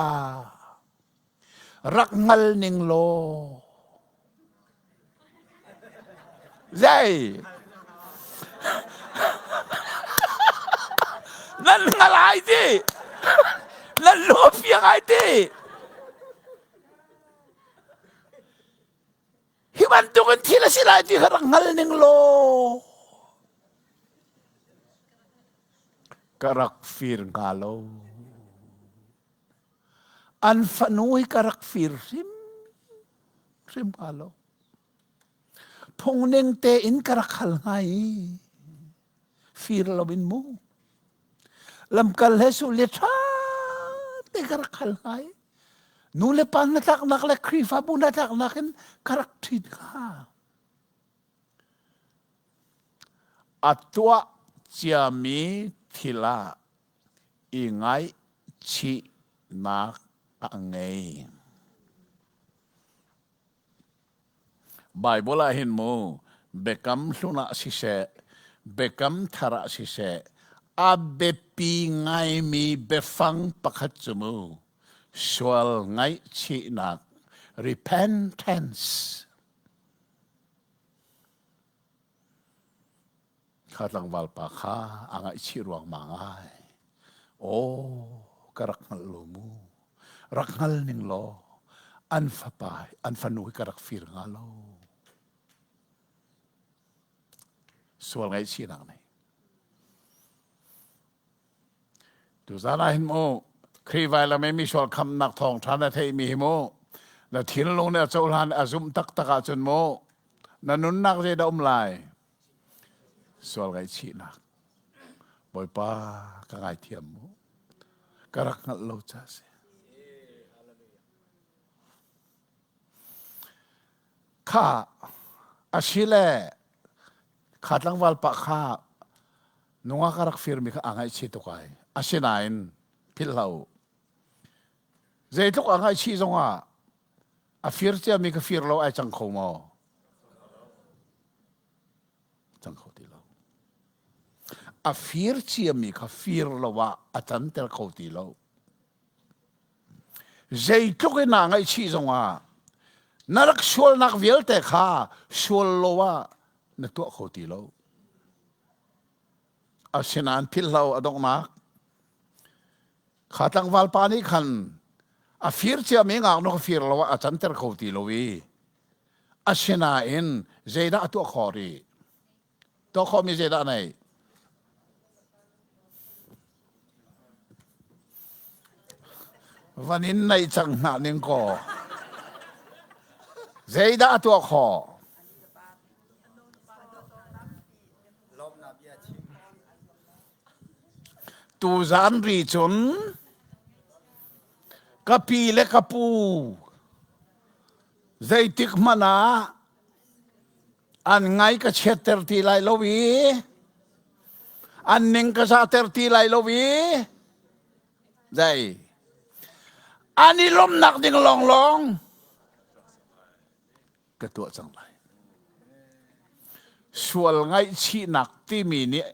rak hngal ning law zei nan hngal ai ti nan lung a fiang ai ti Hi bantukin thil a si lai ti kha rak hngal ning law ka rak fir hnga lo. An fanu hi ka rak fir hrim hrim hnga lo. Phungning tein ka rak hal hnga i fir lo in mu. Lamkal he su le ṭha te ka rak hal hnga i nu le pa hnatlaknak le Khrihfabu hnatlaknak in ka rak ṭhit hnga. A tuah ciami thil ah i ngaihchihnak a ngei. Baibal ah hin mu biakam hlun ah siseh, biakam thar ah siseh, a biapi ngaimi biafang pakhat cu mu sual ngaihchihnak repentance Kha tlangval pa kha a ngaihchih ruangmang ai. Aw, ka rak hngalh lo mu. Rak hngal ning law an fapa an fanu hi ka rak fir hnga lo. Sual ngaihchihnak nei. Tuzaan ah hin mu Khrih vailam i misual khamnak thawngṭha na theihmi hi mu na thinlung nih a cohlan a zumh taktak ahcun mu na nunnak zeidah um lai? Sual ngaihchihnak. Bawipa ka ngaithiam mu. Ka rak hngalh lo ca si. Kha asile kha tlangval pa kha nungak a rak firmi kha aa ngaihchih tuk ai. Asinain philh hlah u. Zeitluk aa ngaihchih zongah a fir ciami ka fir lo ai cang kho maw? Cang kho ti lo. A fir ciami kha fir lo ah a canter kho ti lo. Zeitluk in naa ngaihchih zongah na rak sualnak vialte kha sual lo ah na tuah kho ti lo. Asinain philhlo a donghnak kha tlangval pa nih khan a fir ciami ngaknu kha fir lo ah a canter kho ti lo i asinain zeidah a tuah khawh rih? Tuah khawhmi zeidah a neih? Van in naih cang hna ning kaw. Zeidah a tuah khawh? Tuzan ri cun ka pi le ka pu zeitik hmanh ah an ngai ka chiatter ti lai lo i an ning ka zahter ti lai lo i dai an i lawmhnak ding lawnglawng ka tuah cang lai sual ngaihchihnak timi nih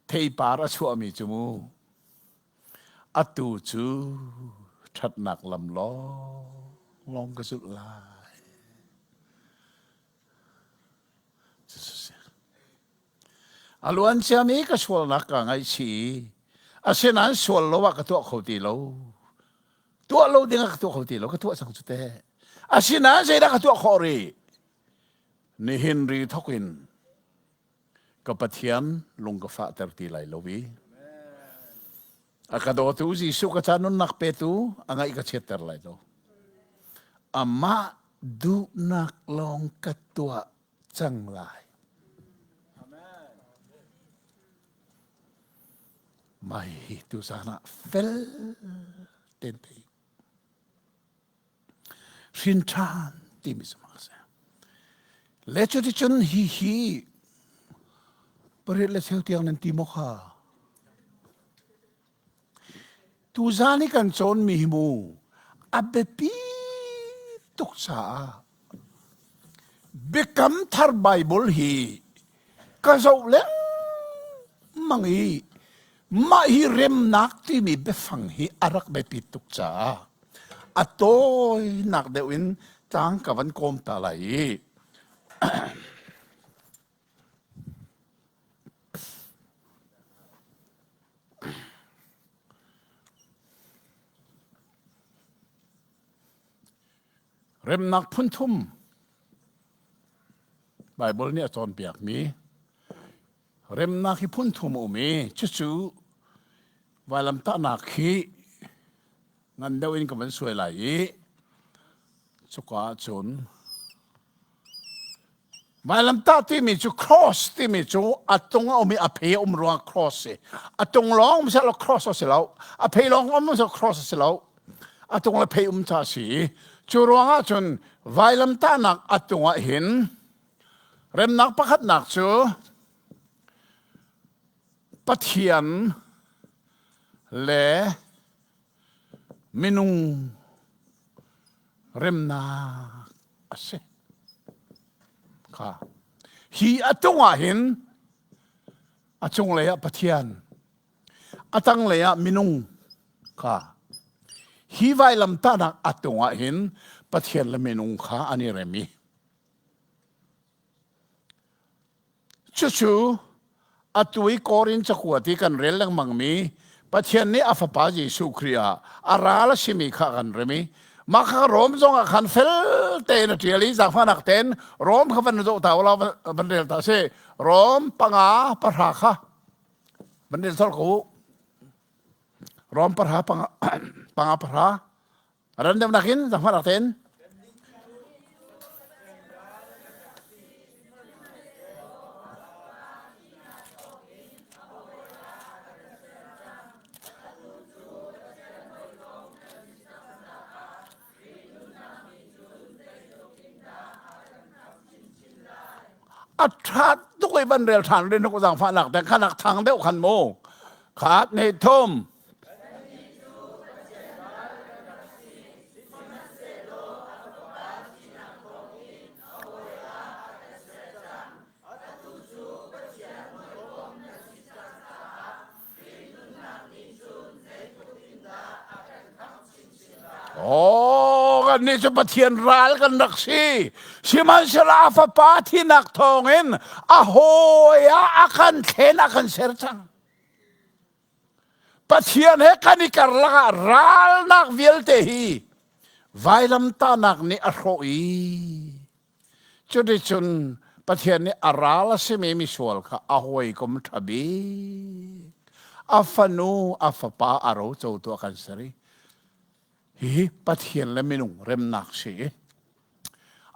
theipar a chuahmi cu mu atu cu ṭhatnak lam lawnglawng ka zulh lai. A luan ciami ka sualnak kaa ngaihchih i asinain sual lo ah ka tuah kho ti lo. Tuah lo ding ah ka tuah kho ti lo, ka tuah cang cu teh. Asinain zeidah ka tuah khawh rih? Nihin ri thawk in. Ka Pathian lung ka fahter ti lai lo i a ka dawtu Jesuh ka ca nunnak petu a ngaih ka chiatter lai lo. Amah duhnak lawng ka tuah cang lai. Mai hi tuzan ah fel ten thei. Hrin ṭhan timi cu a si. Le cuticun hi hi pariat le cheu tiang nan ti maw kha? Tuzan i kan cawnmi hi mu a biapi tuk caah Biakam Thar Baibal hi ka zoh lengmang i mah hi remnak timi biafang hi a rak biapit tuk caah a tawinak deuh in tlang ka van kawm ta lai i Remnak phunthum Baibal nih a cawnpiakmi remnak hi phunthum a um i cucu vailamtahnak hi ngan deuh in ka van suai lai i cuka ahcun Vailamtah timi cu cross timi cu a tung a um i a phei a um ruangah cross si. A tung lawng um seh cross a si lo. A phei lawng um seh cross a si lo. A tung le phei um ca si. Cu ruangah cun vailamtahnak a tung ah hin remnak pakhatnak cu Pathian le minung remnak a si. Kha. Hi a tung ah hin a cunglei ah Pathian, a tanglei ah minung kha. Hi vailamtahnak a tung ah hin Pathian le minung kha an i rem i Cucu atu i Korin cakuat i kan rel lengmangmi Pathian nih a Fapa Jesuh Khrih ah a ral a simi kha kan rem i mah kha Rom zong ah khan fel tein a ṭial i zaangfahnak tein Rom kha van zoh ta ulaw van rel ta si Rom panga pahra kha van rel colh ko u Rom pahra panga panga pahra Ran deuh nakin zaangfahnak tein. A ṭha tuk i van rel ṭhan rin uk zaangfahnak te kha nak thang deuh khan mu. Khat ne thum. Oh, kan nih cu Pathian ral kan rak si. Sihmanhsehlaw a fapa thinak thawngin a hawi ah a kan thlen a kan ser cang. Pathian he kan i karlak ah ralnak vialte hi vailamtahnak nih a hrawh i cuticun Pathian nih a ral a simi misual kha a hawikom ṭha bik a fanu a fapa a rocotu a kan ser i hihi Pathian le minung remnak si.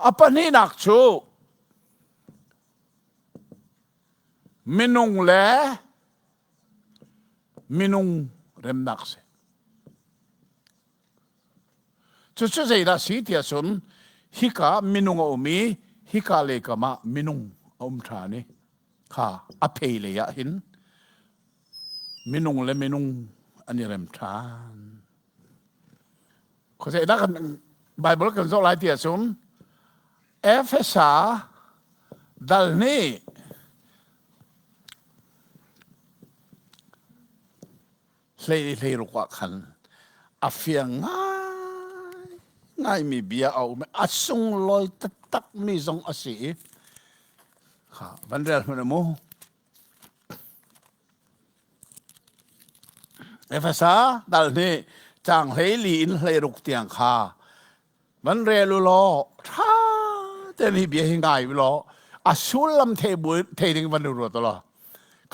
A pahnihnak cu minung le minung remnak si. Cucu zeidah si tiah cun hika minung a um i hika lei kam ah minung a um ṭhan i kha a phei lei ah hin minung le minung an i rem ṭhan. Khuazeidah kan Bible kan zoh lai tiah cun Efesa dal nih hlei hlei ruk ah khan a fiang ngai ngaimi bia a um a sunglawi taktakmi zong a si i kha van rel hmanh mu Efesa dal nih cang hlei li in hlei ruk tiang kha van rel u law ṭha tein hi bia hi ngai u law. A sullam thei bu thei ding van ruat law.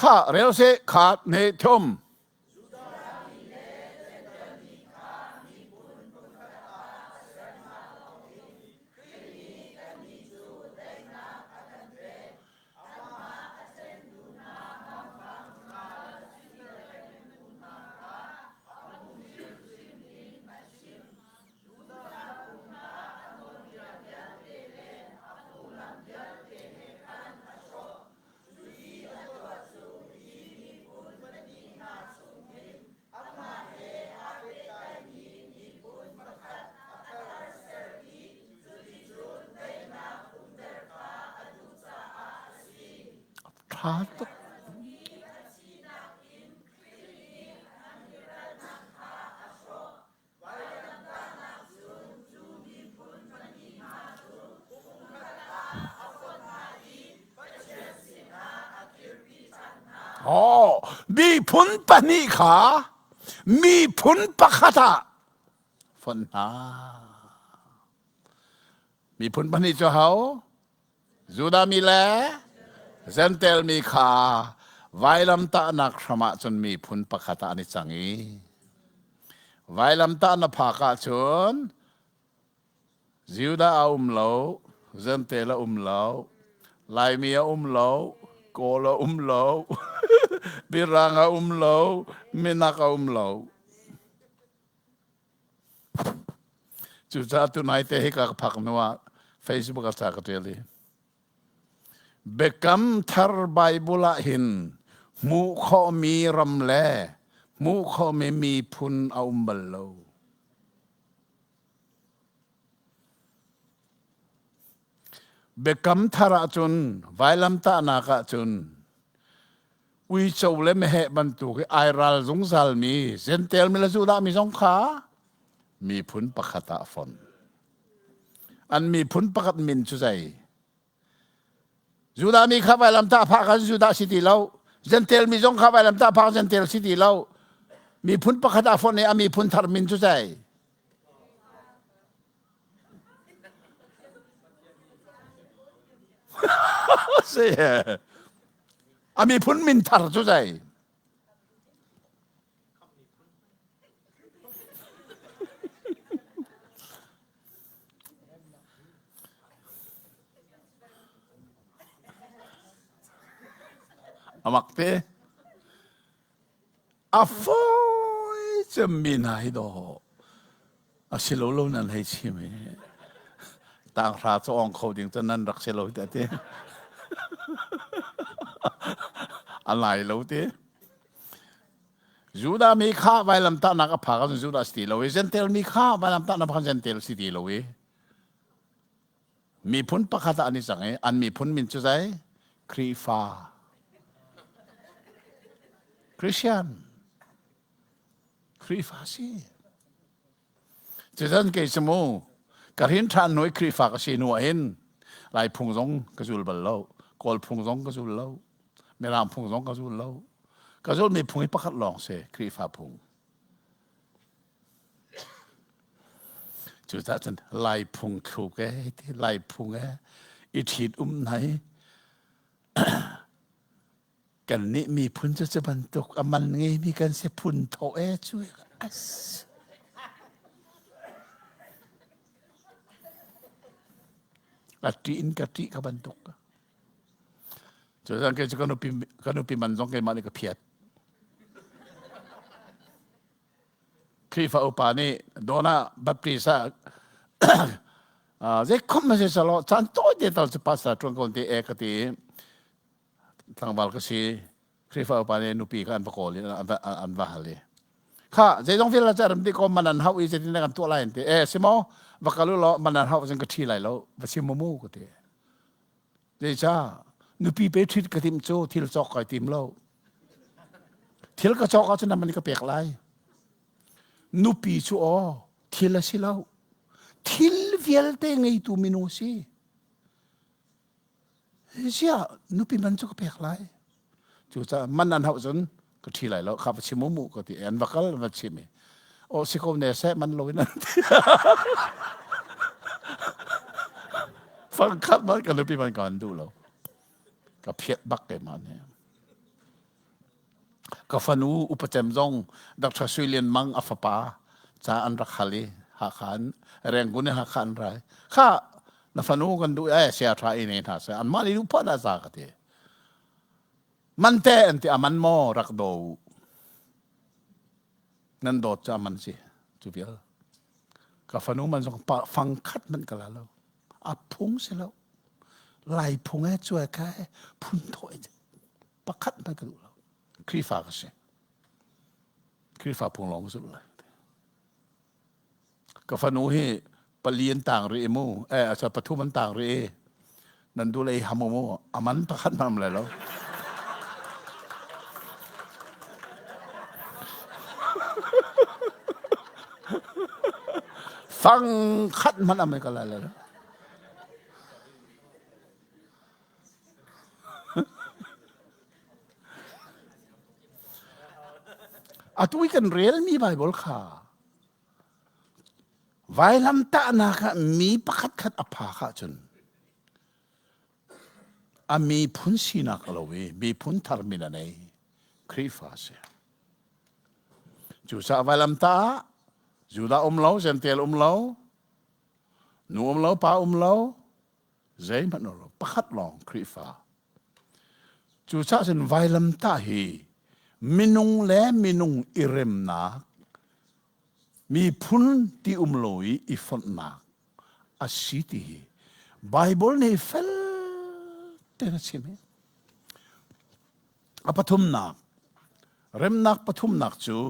Kha rel se kha ne thum. Ṭha tuk. Oh, miphun pahnih kha miphun pakhat ah fonh hna. Miphun pahnih cu ho? Judah mi le Jentail mi kha vailamtahnak hram ah cun miphun pakhat ah an i cang i vailamtah na phak ahcun Judah a um lo, Jentail a um lo, Laimi a um lo, Kawl a um lo, Mirang a um lo, Minak a um lo. Cucaah tunai te hi ka phak hnu ah Facebook ah ca ka ṭial i Biakam Thar Bible ah hin hmuh khawhmi ram le hmuh khawhmi miphun a um bal lo. Biakam Thar ahcun vailamtahnak ahcun uico le meheh bantuk i ai ral zungzalmi Jentail mi le Judah mi zong kha miphun pakhat ah a fon. An miphun pakhat min cu zei? Judah mi kha vailamtah phah khan Judah si ti lo. Jentail mi zong kha vailamtah phah Jentail si ti lo. Miphun pakhat ah fon i a miphun thar min cu zei? Si. A miphun min thar cu zei? Amak te. A fawi cemmi hna hi dawh a si lo lo nan hei chim i tanghra cu ong kho ding cu nan rak si lo ti ti a lai lo ti Judah mi kha vailamtahnak a phak ahcun Judah si ti lo i Gentile mi kha vailamtahnak phak Gentile si ti lo i Miphun pakhat ah an i cang i an miphun min cu zei? Khrihfa. Christian. Khrihfa si. Cucan kei cu mu ka hrin ṭhan hnu i Khrihfa ka si hnu ah hin Lai phung zong ka zul bal lo, Kawl phung zong ka zul lo, Mirang phung zong ka zul lo. Ka zulmi phung hi pakhat lawng si, Khrihfa phung. Cucaah cun Lai phung thluk ee ti Lai phung ee i ṭhit um hna hi kannih miphun cu cu bantuk a man ngeimi kan si phun thawh ee cu as. Ka ṭih in ka ṭih ka bantuk. Cucaah kei cu ka nupi ka nupi man zong keimah nih ka phiat. Khrihfa upa nih Dona Baptist ah zeikhom na si salo caan tawi te tal cu pastor ṭuan ko ti e ka ti tlangval ka si Khrihfa upa nih nupi kha an va kawl i an va hal i kha zeizong vialte cu ram dih ko man an hauh i zeitin kan tuah lai an ti e si maw va kal u law man an hauh cun ka ṭhi lai lo va chim mu mu ka ti Zeicah nupi pe ṭhit ka timh cu thil cawk kai tim lo. Thil ka cawk ahcun naman ka pek lai. Nupi cu aw thil a si lo. Thil vialte ngeitu minung si. Ziah nupi man cu ka pek lai. Cucaah man an hauh cun ka ṭhi lai lo. Kha va chim mu ka ti. An va kal an va chim i. Aw si ko ne seh man lo in an ti. Fangkhat man ka nupi man ka an duh lo. Ka phiat bak keimah nih. Ka fanu upacem zong Dr. Sui Lian Mang a fapa ca an rak hal i Hakha an Rangoon in Hakha an rai. Kha na fanu kan duh eh sia tha i nei hna seh anmah nih duh phah dah za ka ti. Man te an ti aman maw rak do u. Nan dawt cu aman si cu vial. Ka fanu man zong fang khat man ka la lo. A phung si lo. Lai phung e cuai ka e phun thawh pakhat hmanh ka duh lo. Khrihfa ka si. Khrihfa phung lawng ka zulh lai. Ka fanu hi pali an tang rih mu eh asa pathum an tang rih i nan duh lei ham mu aman pakhat hmanh am lai lo. Fang khat hmanh am ka lai lo. Atu i kan relmi Baibal kha vailamtahnak ah mi pakhatkhat a phak ahcun a miphun sinak a lo i miphun thar min a nei Khrihfa a si. Cucaah vailamtah ah Judah um lo, Gentile um lo, nu um lo, pa um lo, zeihmanh um lo pakhat lawng Khrihfa cucaah cun vailamtah hi minung le minung i remnak miphun ti um lo i i fonhnak a si ti hi Bible nih fel tein a chim hi a pathumnak remnak pathumnak cu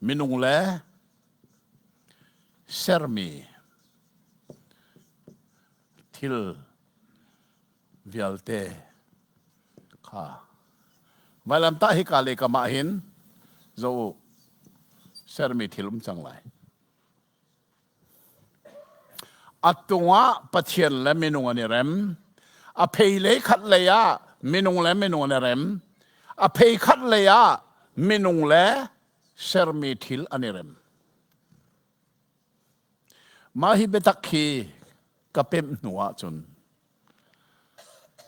Minung le sermi thil vialte kha vailamtah hika le kam ah hin zoh u sermi thil um cang lai. A tungah Pathian le minung an i rem. A phei lei khat lei ah minung le minung an i rem. A phei khat lei ah minung le sermi thil an i rem. Mah hi biatak hi ka pemh hnu ahcun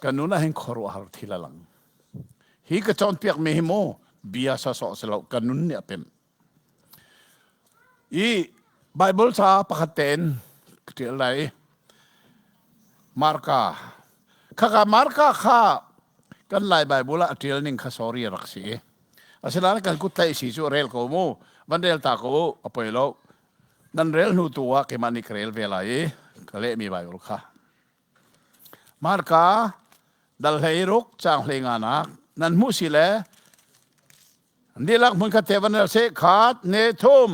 ka nun ah hin khuaruahhar thil a lang. Hi ka cawnpiakmi hi mu bia sawsawh si lo ka nun nih a pemh. I Baibal ca pakhat tein ka ṭial lai. Marka. Khaka Marka kha kan Lai Baibal ah a ṭial ning kha sorry a rak si. Asinain kan kut tlaih si cu rel ko mu. Van rel ta ko u, a poi lo. Nan rel hnu tu ah keimah nih ka rel ve lai i ka lehmi Baibal kha. Marka dal hlei ruk caang hlei nga nak nan hmuh si le Dihlak hmunkhat te van seh khat ne thum.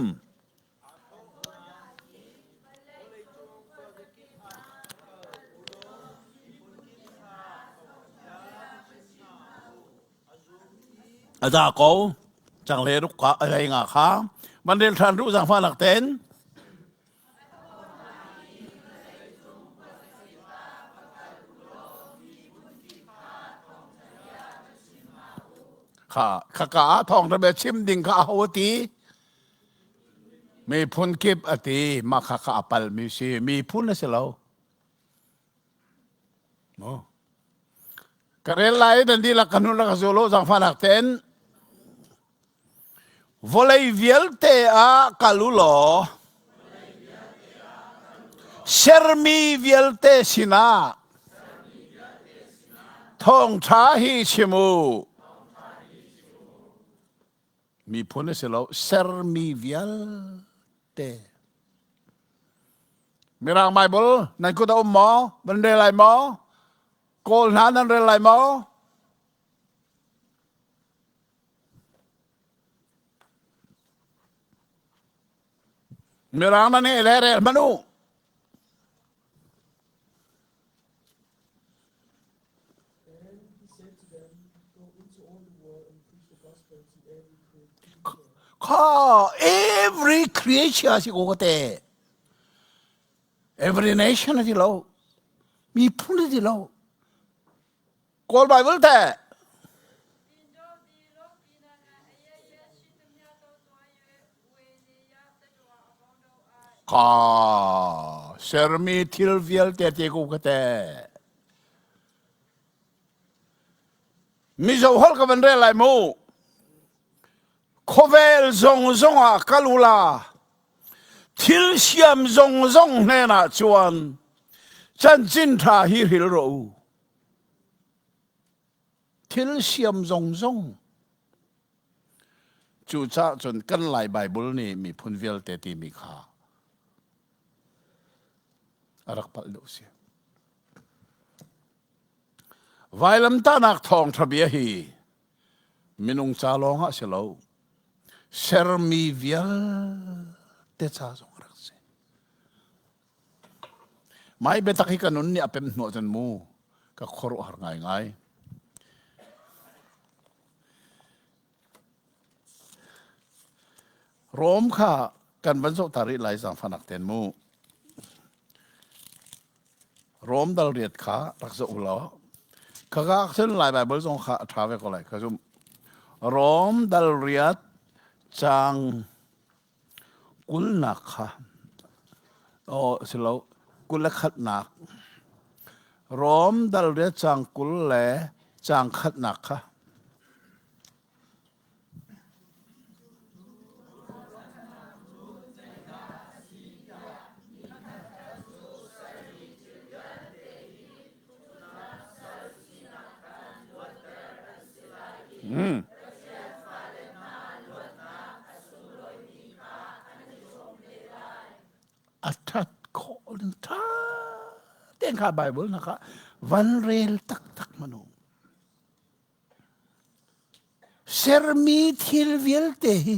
A za ko chang le ruk ka a nga kha van rel than ru zang fa lak ten. Kha khaka ah thawngṭha bia chim ding kha aho a ti? Miphun kip a ti. Mah kha kha a palmi si. Miphun a si lo. Maw? Ka rel lai nan dihlak ka hnul ka zul u zaangfahnak tein. Vawlei vialte ah kal u law sermi vialte sinah thawngṭha hi chim u. Miphun a si lo, sermi vialte. Mirang Bible nan kut a um maw? Nan rel lai maw? Kawl hna nan rel lai maw? Mirang na nih le rel hmanh u. Then he said to them, Go into all the world and preach the gospel to every creature. Kha every creature si ko te. Every nation a ti lo. Miphun a ti lo. Kawl Bible teh? Ka sermi thil vialte te ko ka te. Mizo holh ka van rel lai mu. Khawvel zong zong ah kal ula thil siam zong zong hnen ah chuan chanchin tha hi hril rawh u. Thil siam zong zong Cucaah cun kan Lai Baibal nih miphun vialte timi kha a rak palh deuh si. Vailamtahnak thawngṭha bia hi minung ca lawng ah si lo, sermi vialte ca zong a rak si. Mai biatak hi ka nun nih a pem hnawh cun mu ka khuaruahhar ngaingai. Rom kha kan van zoh ta rih lai zaangfahnak ten mu. Rom dal riat kha rak zoh u law khaka cun Lai Baibal zong kha a ṭha ve ko lai ka zumh. Rom dal riat caang kulnak kha aw si lo 21nak Rom dal riat caang 20 le caang khatnak kha. Mm. A ṭhat khawh ning ṭha tein kha Bible na kha van rel taktak manu. Sermi thil vialte hi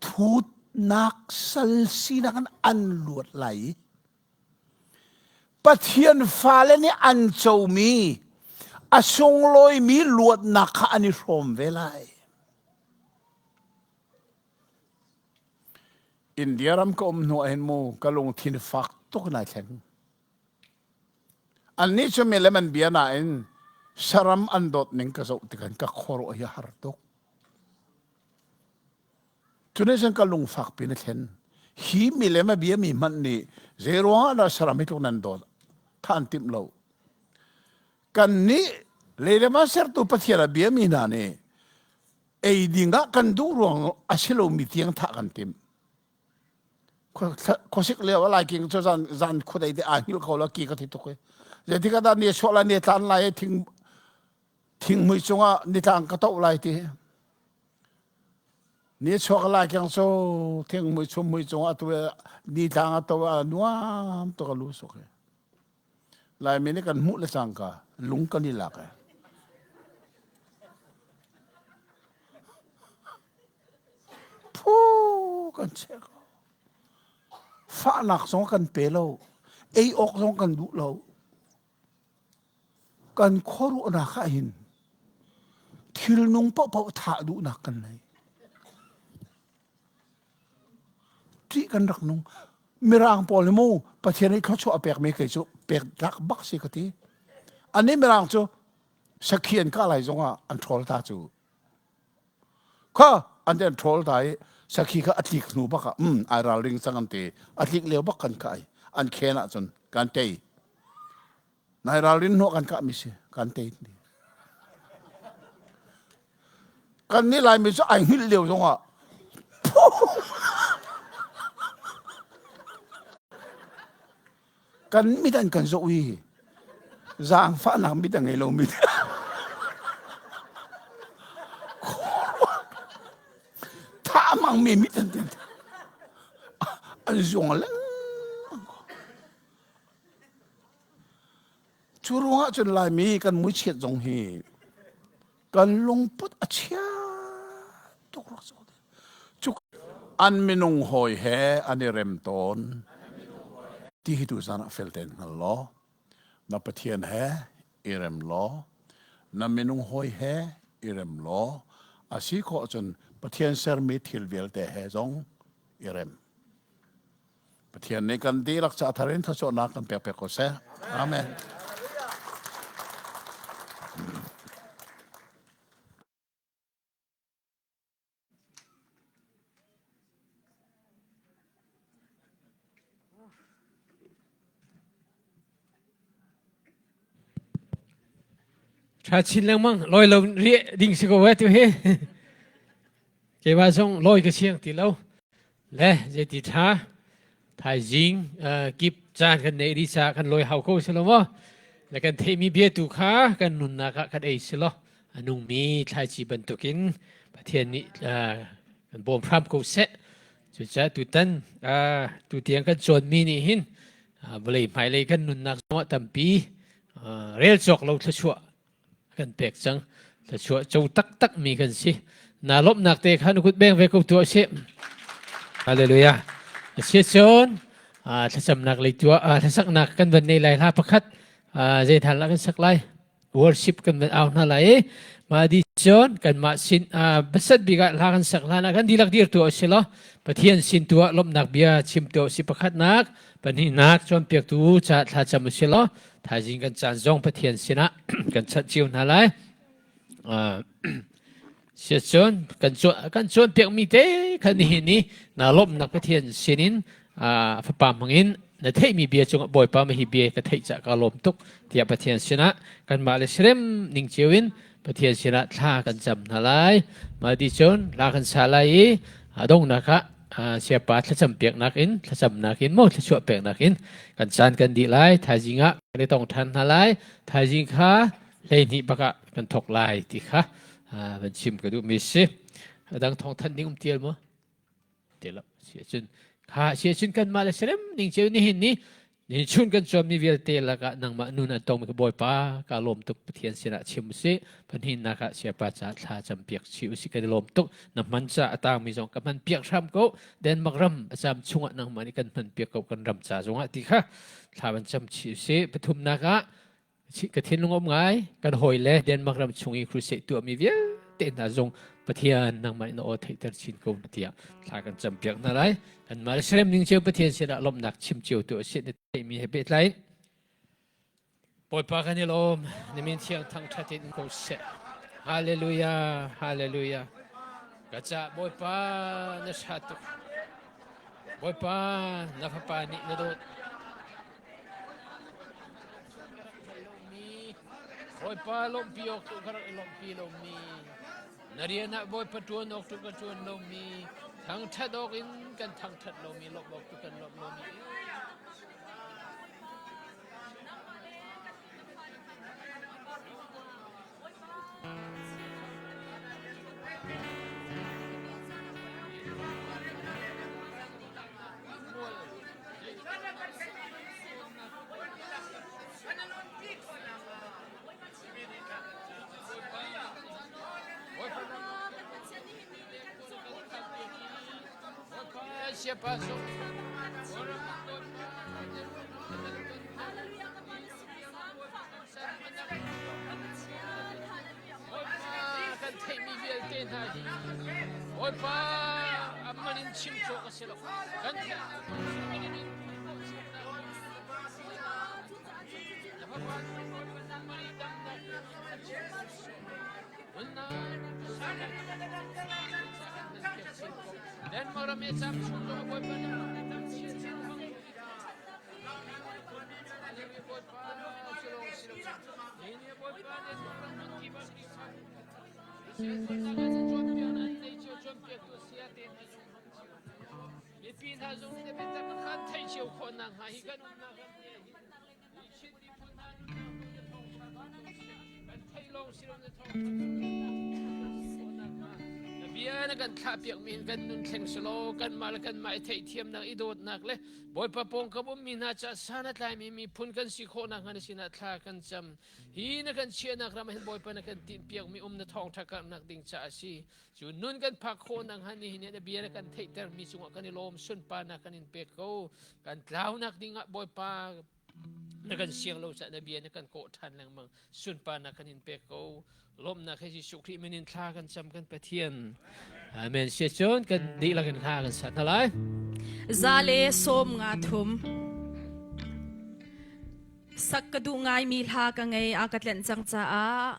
thutnak sal sinak in an luat lai i Pathian fale nih an comi a sunglawimi luatnak kha an i hrawm ve lai. India ram ka um hnu ah hin mu ka lungthin fak tuk in ai thleng. Annih cu milem an bia nain saram an dawt ning ka zoh tikhan ka khuaruah hi a har tuk. Cun cun ka lungfak pin a thlen. Hi milem a biami hmanh nih zeiruangah dah saram hi tluk nan dawt than timh lo. Kan nih leilem ah sertu Pathian a biami hna nih ei ding ah kan duh ruang a si lomi tiang thah kan timh. Khuasik lio a laiking cu zan zan khuadei te aa hngilh kho lo ki ka thi tuk i. Zeitik ah dah ni chuah lai ni tlan lai thing thinghmui cungah nitlang ka toh lai ti. Ni chuak lai keng cu thinghmui chumhmui cungah tu ni tlang a to a nuam tuk a lu suk i. Laimi nih kan hmuh le cangka lung kan i lak i. Phu kan chek. Fahnak zong kan pe lo. Ei awk zong kan duh lo. Kan khuaruahnak ah hin thilnung paohpaoh thah duhnak kan nei. Ṭih kan rak nung. Mirang pawl hi mu Pathian nih thluachuah a pekmi kei cu pek tlak bak si ka ti. Anih Mirang cu sakhi an kah lai zongah an ṭhawl ta cu. Kha an an ṭhawl ta i sakhi kha a tlik hnu bak ah um ai ralring cang an ti. A tlik lio bak kan kah i an khen ahcun kan tei. Nai ralrin hnawh kan kahmi si kan tei ti. Kan nih Laimi cu ai hngilh lio zongah kan mit an kan zoh i zaangfahnak mit a ngei lomi thah mangmi mit an ti an zuang lengmang Cu ruangah cun Laimi kan muichiat zong hi kan lungput a chia tuk rak si. Cu an minung hawi he an i rem tawn. Ti hi tu zan ah fel tein hngal law na Pathian he i rem law na minung hawi he i rem law a si khawh cun Pathian sermi thil vialte he zong i rem. Pathian nih kan dihlak ca thar in thluachuahnak kan pek pek ko seh. Amen. Tha chin lengmang loi lo rieh ding si ko eh tu hi. Keimah zong loi ka siang ti lo. Le zeiti tha thaizing kip caan kan neih ri ca kan loi hau ko si lo maw? Le kan theihmi bia tu kha kan nunnak ah kan ei si lo. A nungmi thlaici bantukin Pathian nih kan bawm hram ko seh. Cucaah tutan tutiang kan cawnmi nih hin vawlei hmailei kan nunnak zongah tampi rel cawk lo thluachuah kan pek cang. Thluachuah co taktak mi kan si. Na lawmhnak te kha na kut beng ve ko tuah sih. Hallelujah. Asiacun thlacamnak lei tuah hlasaknak kan van nei lai hla pakhat zei thal lah kan sak lai. Worship kan van au hna lai i mah di cun kanmah sin basat bik ah hla kan sak hlan ah kan dihlak dir tuah si law Pathian sin tu ah lawmhnak bia chim tuah si pakhatnak pahnihnak cawnpiaktu ca thlacam u si law thaizing kan caan zong Pathian sinah kan chanh cio hna lai. Siacun kan cawnpiakmi te kha nihin i naa lawmhnak Pathian sinin fapa hmangin na theihmi bia cungah Bawipa ma hi bia ka theih cah ka lawm tuk tiah Pathian sinah kanmah le sirem ning cio in Pathian sinah thla kan cam hna lai. Mah ti cun hla kan sa lai i a donghnak ah siapa thlacam piaknak in thlacamnak in maw thluachuah peknak in kan caan kan dih lai. Thaizing ah kan i tong ṭhan hna lai. Thaizing kha 12 bak ah kan thok lai ti kha van chim ka duhmi si. A dang thawng thanh ding um tial maw? Ti lo. Si ahcun kha si ahcun kanmah le serem ning cio nihin ni ni chun kan chuammi vialte lakah nangmah nun an tongmi ka Bawipa ka lawm tuk Pathian sinah chim usih pahnihnak ah siapa ca thla cam piak chi usih kan i lawm tuk na hman ca a tangmi zong ka hman piak hram ko Denmark ram a cam chungah nangmah nih kan hman piak ko kan ram ca zongah ti kha thla van cam chi usih pathumnak ah Ka thinlung um ngai. Kan hawile Denmark ram chung i crusade tuahmi vialte hna zong Pathian nangmah in na aw theihter chin ko tiah thla kan campiak hna lai. Kanmah le serem ning cio Pathian sinah lawmhnak chim cio tu a si na theihmi he pehtlai in. Bawipa kan i lawm. Na min thiang thangṭhat in ko seh. Hallelujah, hallelujah. Ka ca Bawipa na ṭha tuk. Bawipa na fapa nih na dawt. Bawipa lawmhpi awk tu ka rak i lawmhpi lomi na rian ah Bawipa ṭuan awk tu ka ṭuan lomi thangṭhat awk in kan thangṭhat lomi lawmh awk tu kan lawmh lomi. Kan theihmi vialte hna hi Bawipa a man in chim cawk a si lo. Kan Denmark ram i cam chung zong Bawipa Mipi hna zong nih biatak kha theih cio khawh nakhnga hi kan umnak ram te hi Chin miphun hna kan theih lawng si lo na thawng na bia na kan thlah piak mi kan nun thleng selaw kanmah le kanmah i theihthiamnak i dawtnak le Bawipa pawngkam ummi hna ca san a tlaimi miphun kan si khawh nakhnga na sinah thla kan cam hi na kan chiahnak ram ah hin Bawipa na kan tinhpiakmi um na thawngṭha karhnak ding caah a si Cu nun kan phak khawh nakhnga nihin na bia na kan theihtermi cungah kan i lawm sunparnak kan in pek ko. Kan tlaunak dingah Bawipa na kan siang lo caah na bia na kan kawh ṭhan lengmang sunparnak kan in pek ko. Lawmnak he Jesuh Khrih min in thla kan cam kan Pathian. Amen. Sia cun kan dihlak in hla kan sa hna lai. 193 Sak ka duh ngaimi hla ka ngei a ka tlenh cang caah.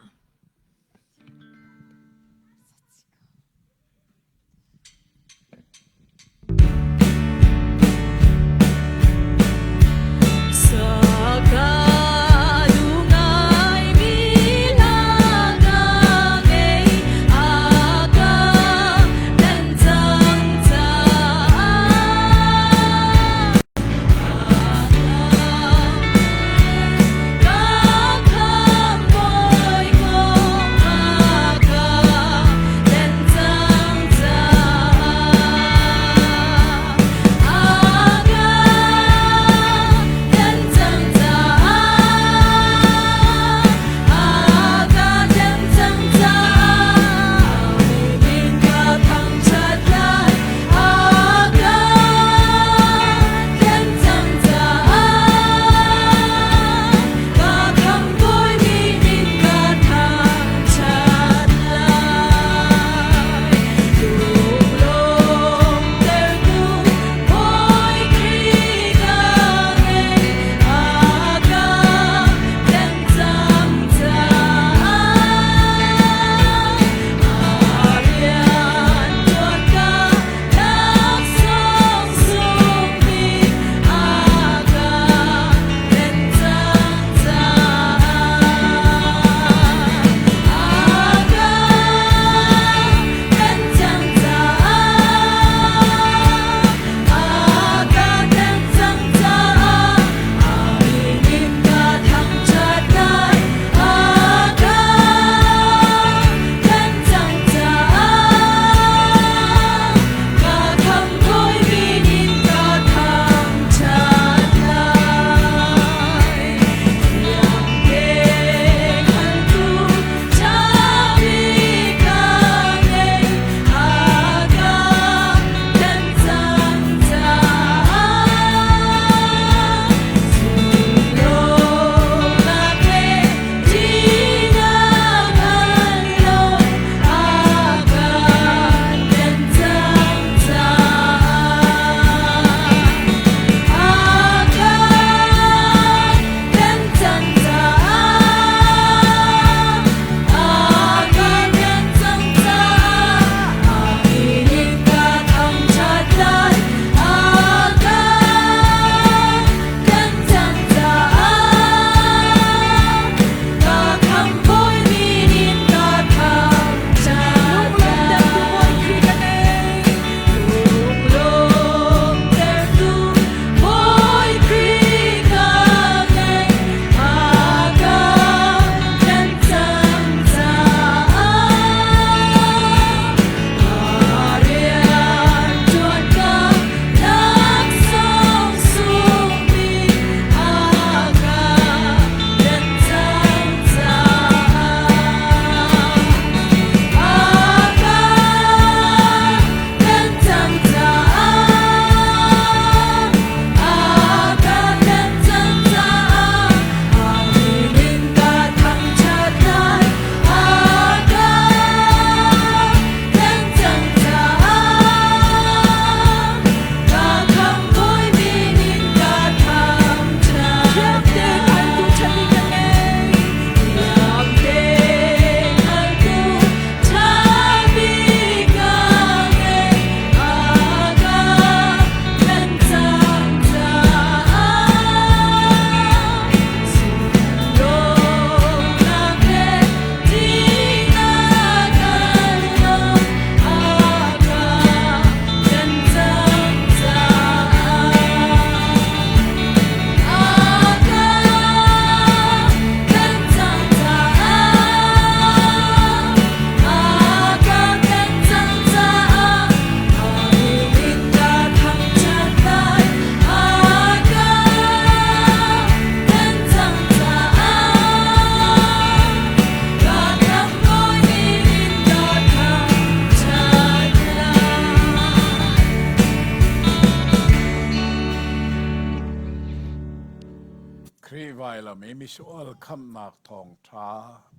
Khrih vailam i misual khamhnak thawngṭha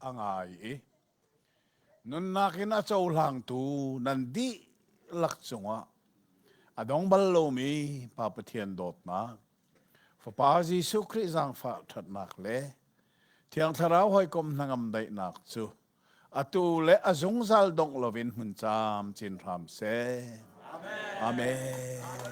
a ngai i nunnak in a cohlangtu nan dihlak cungah a dong bal lomi Pa Pathian dawtnak, Fapa Jesuh Khrih zaangfah ṭhatnak le Thiang Thlarau hawikom hnangam daihnak cu atu le a zungzal dongh loin hmun camcin hram seh. Amen. Amen.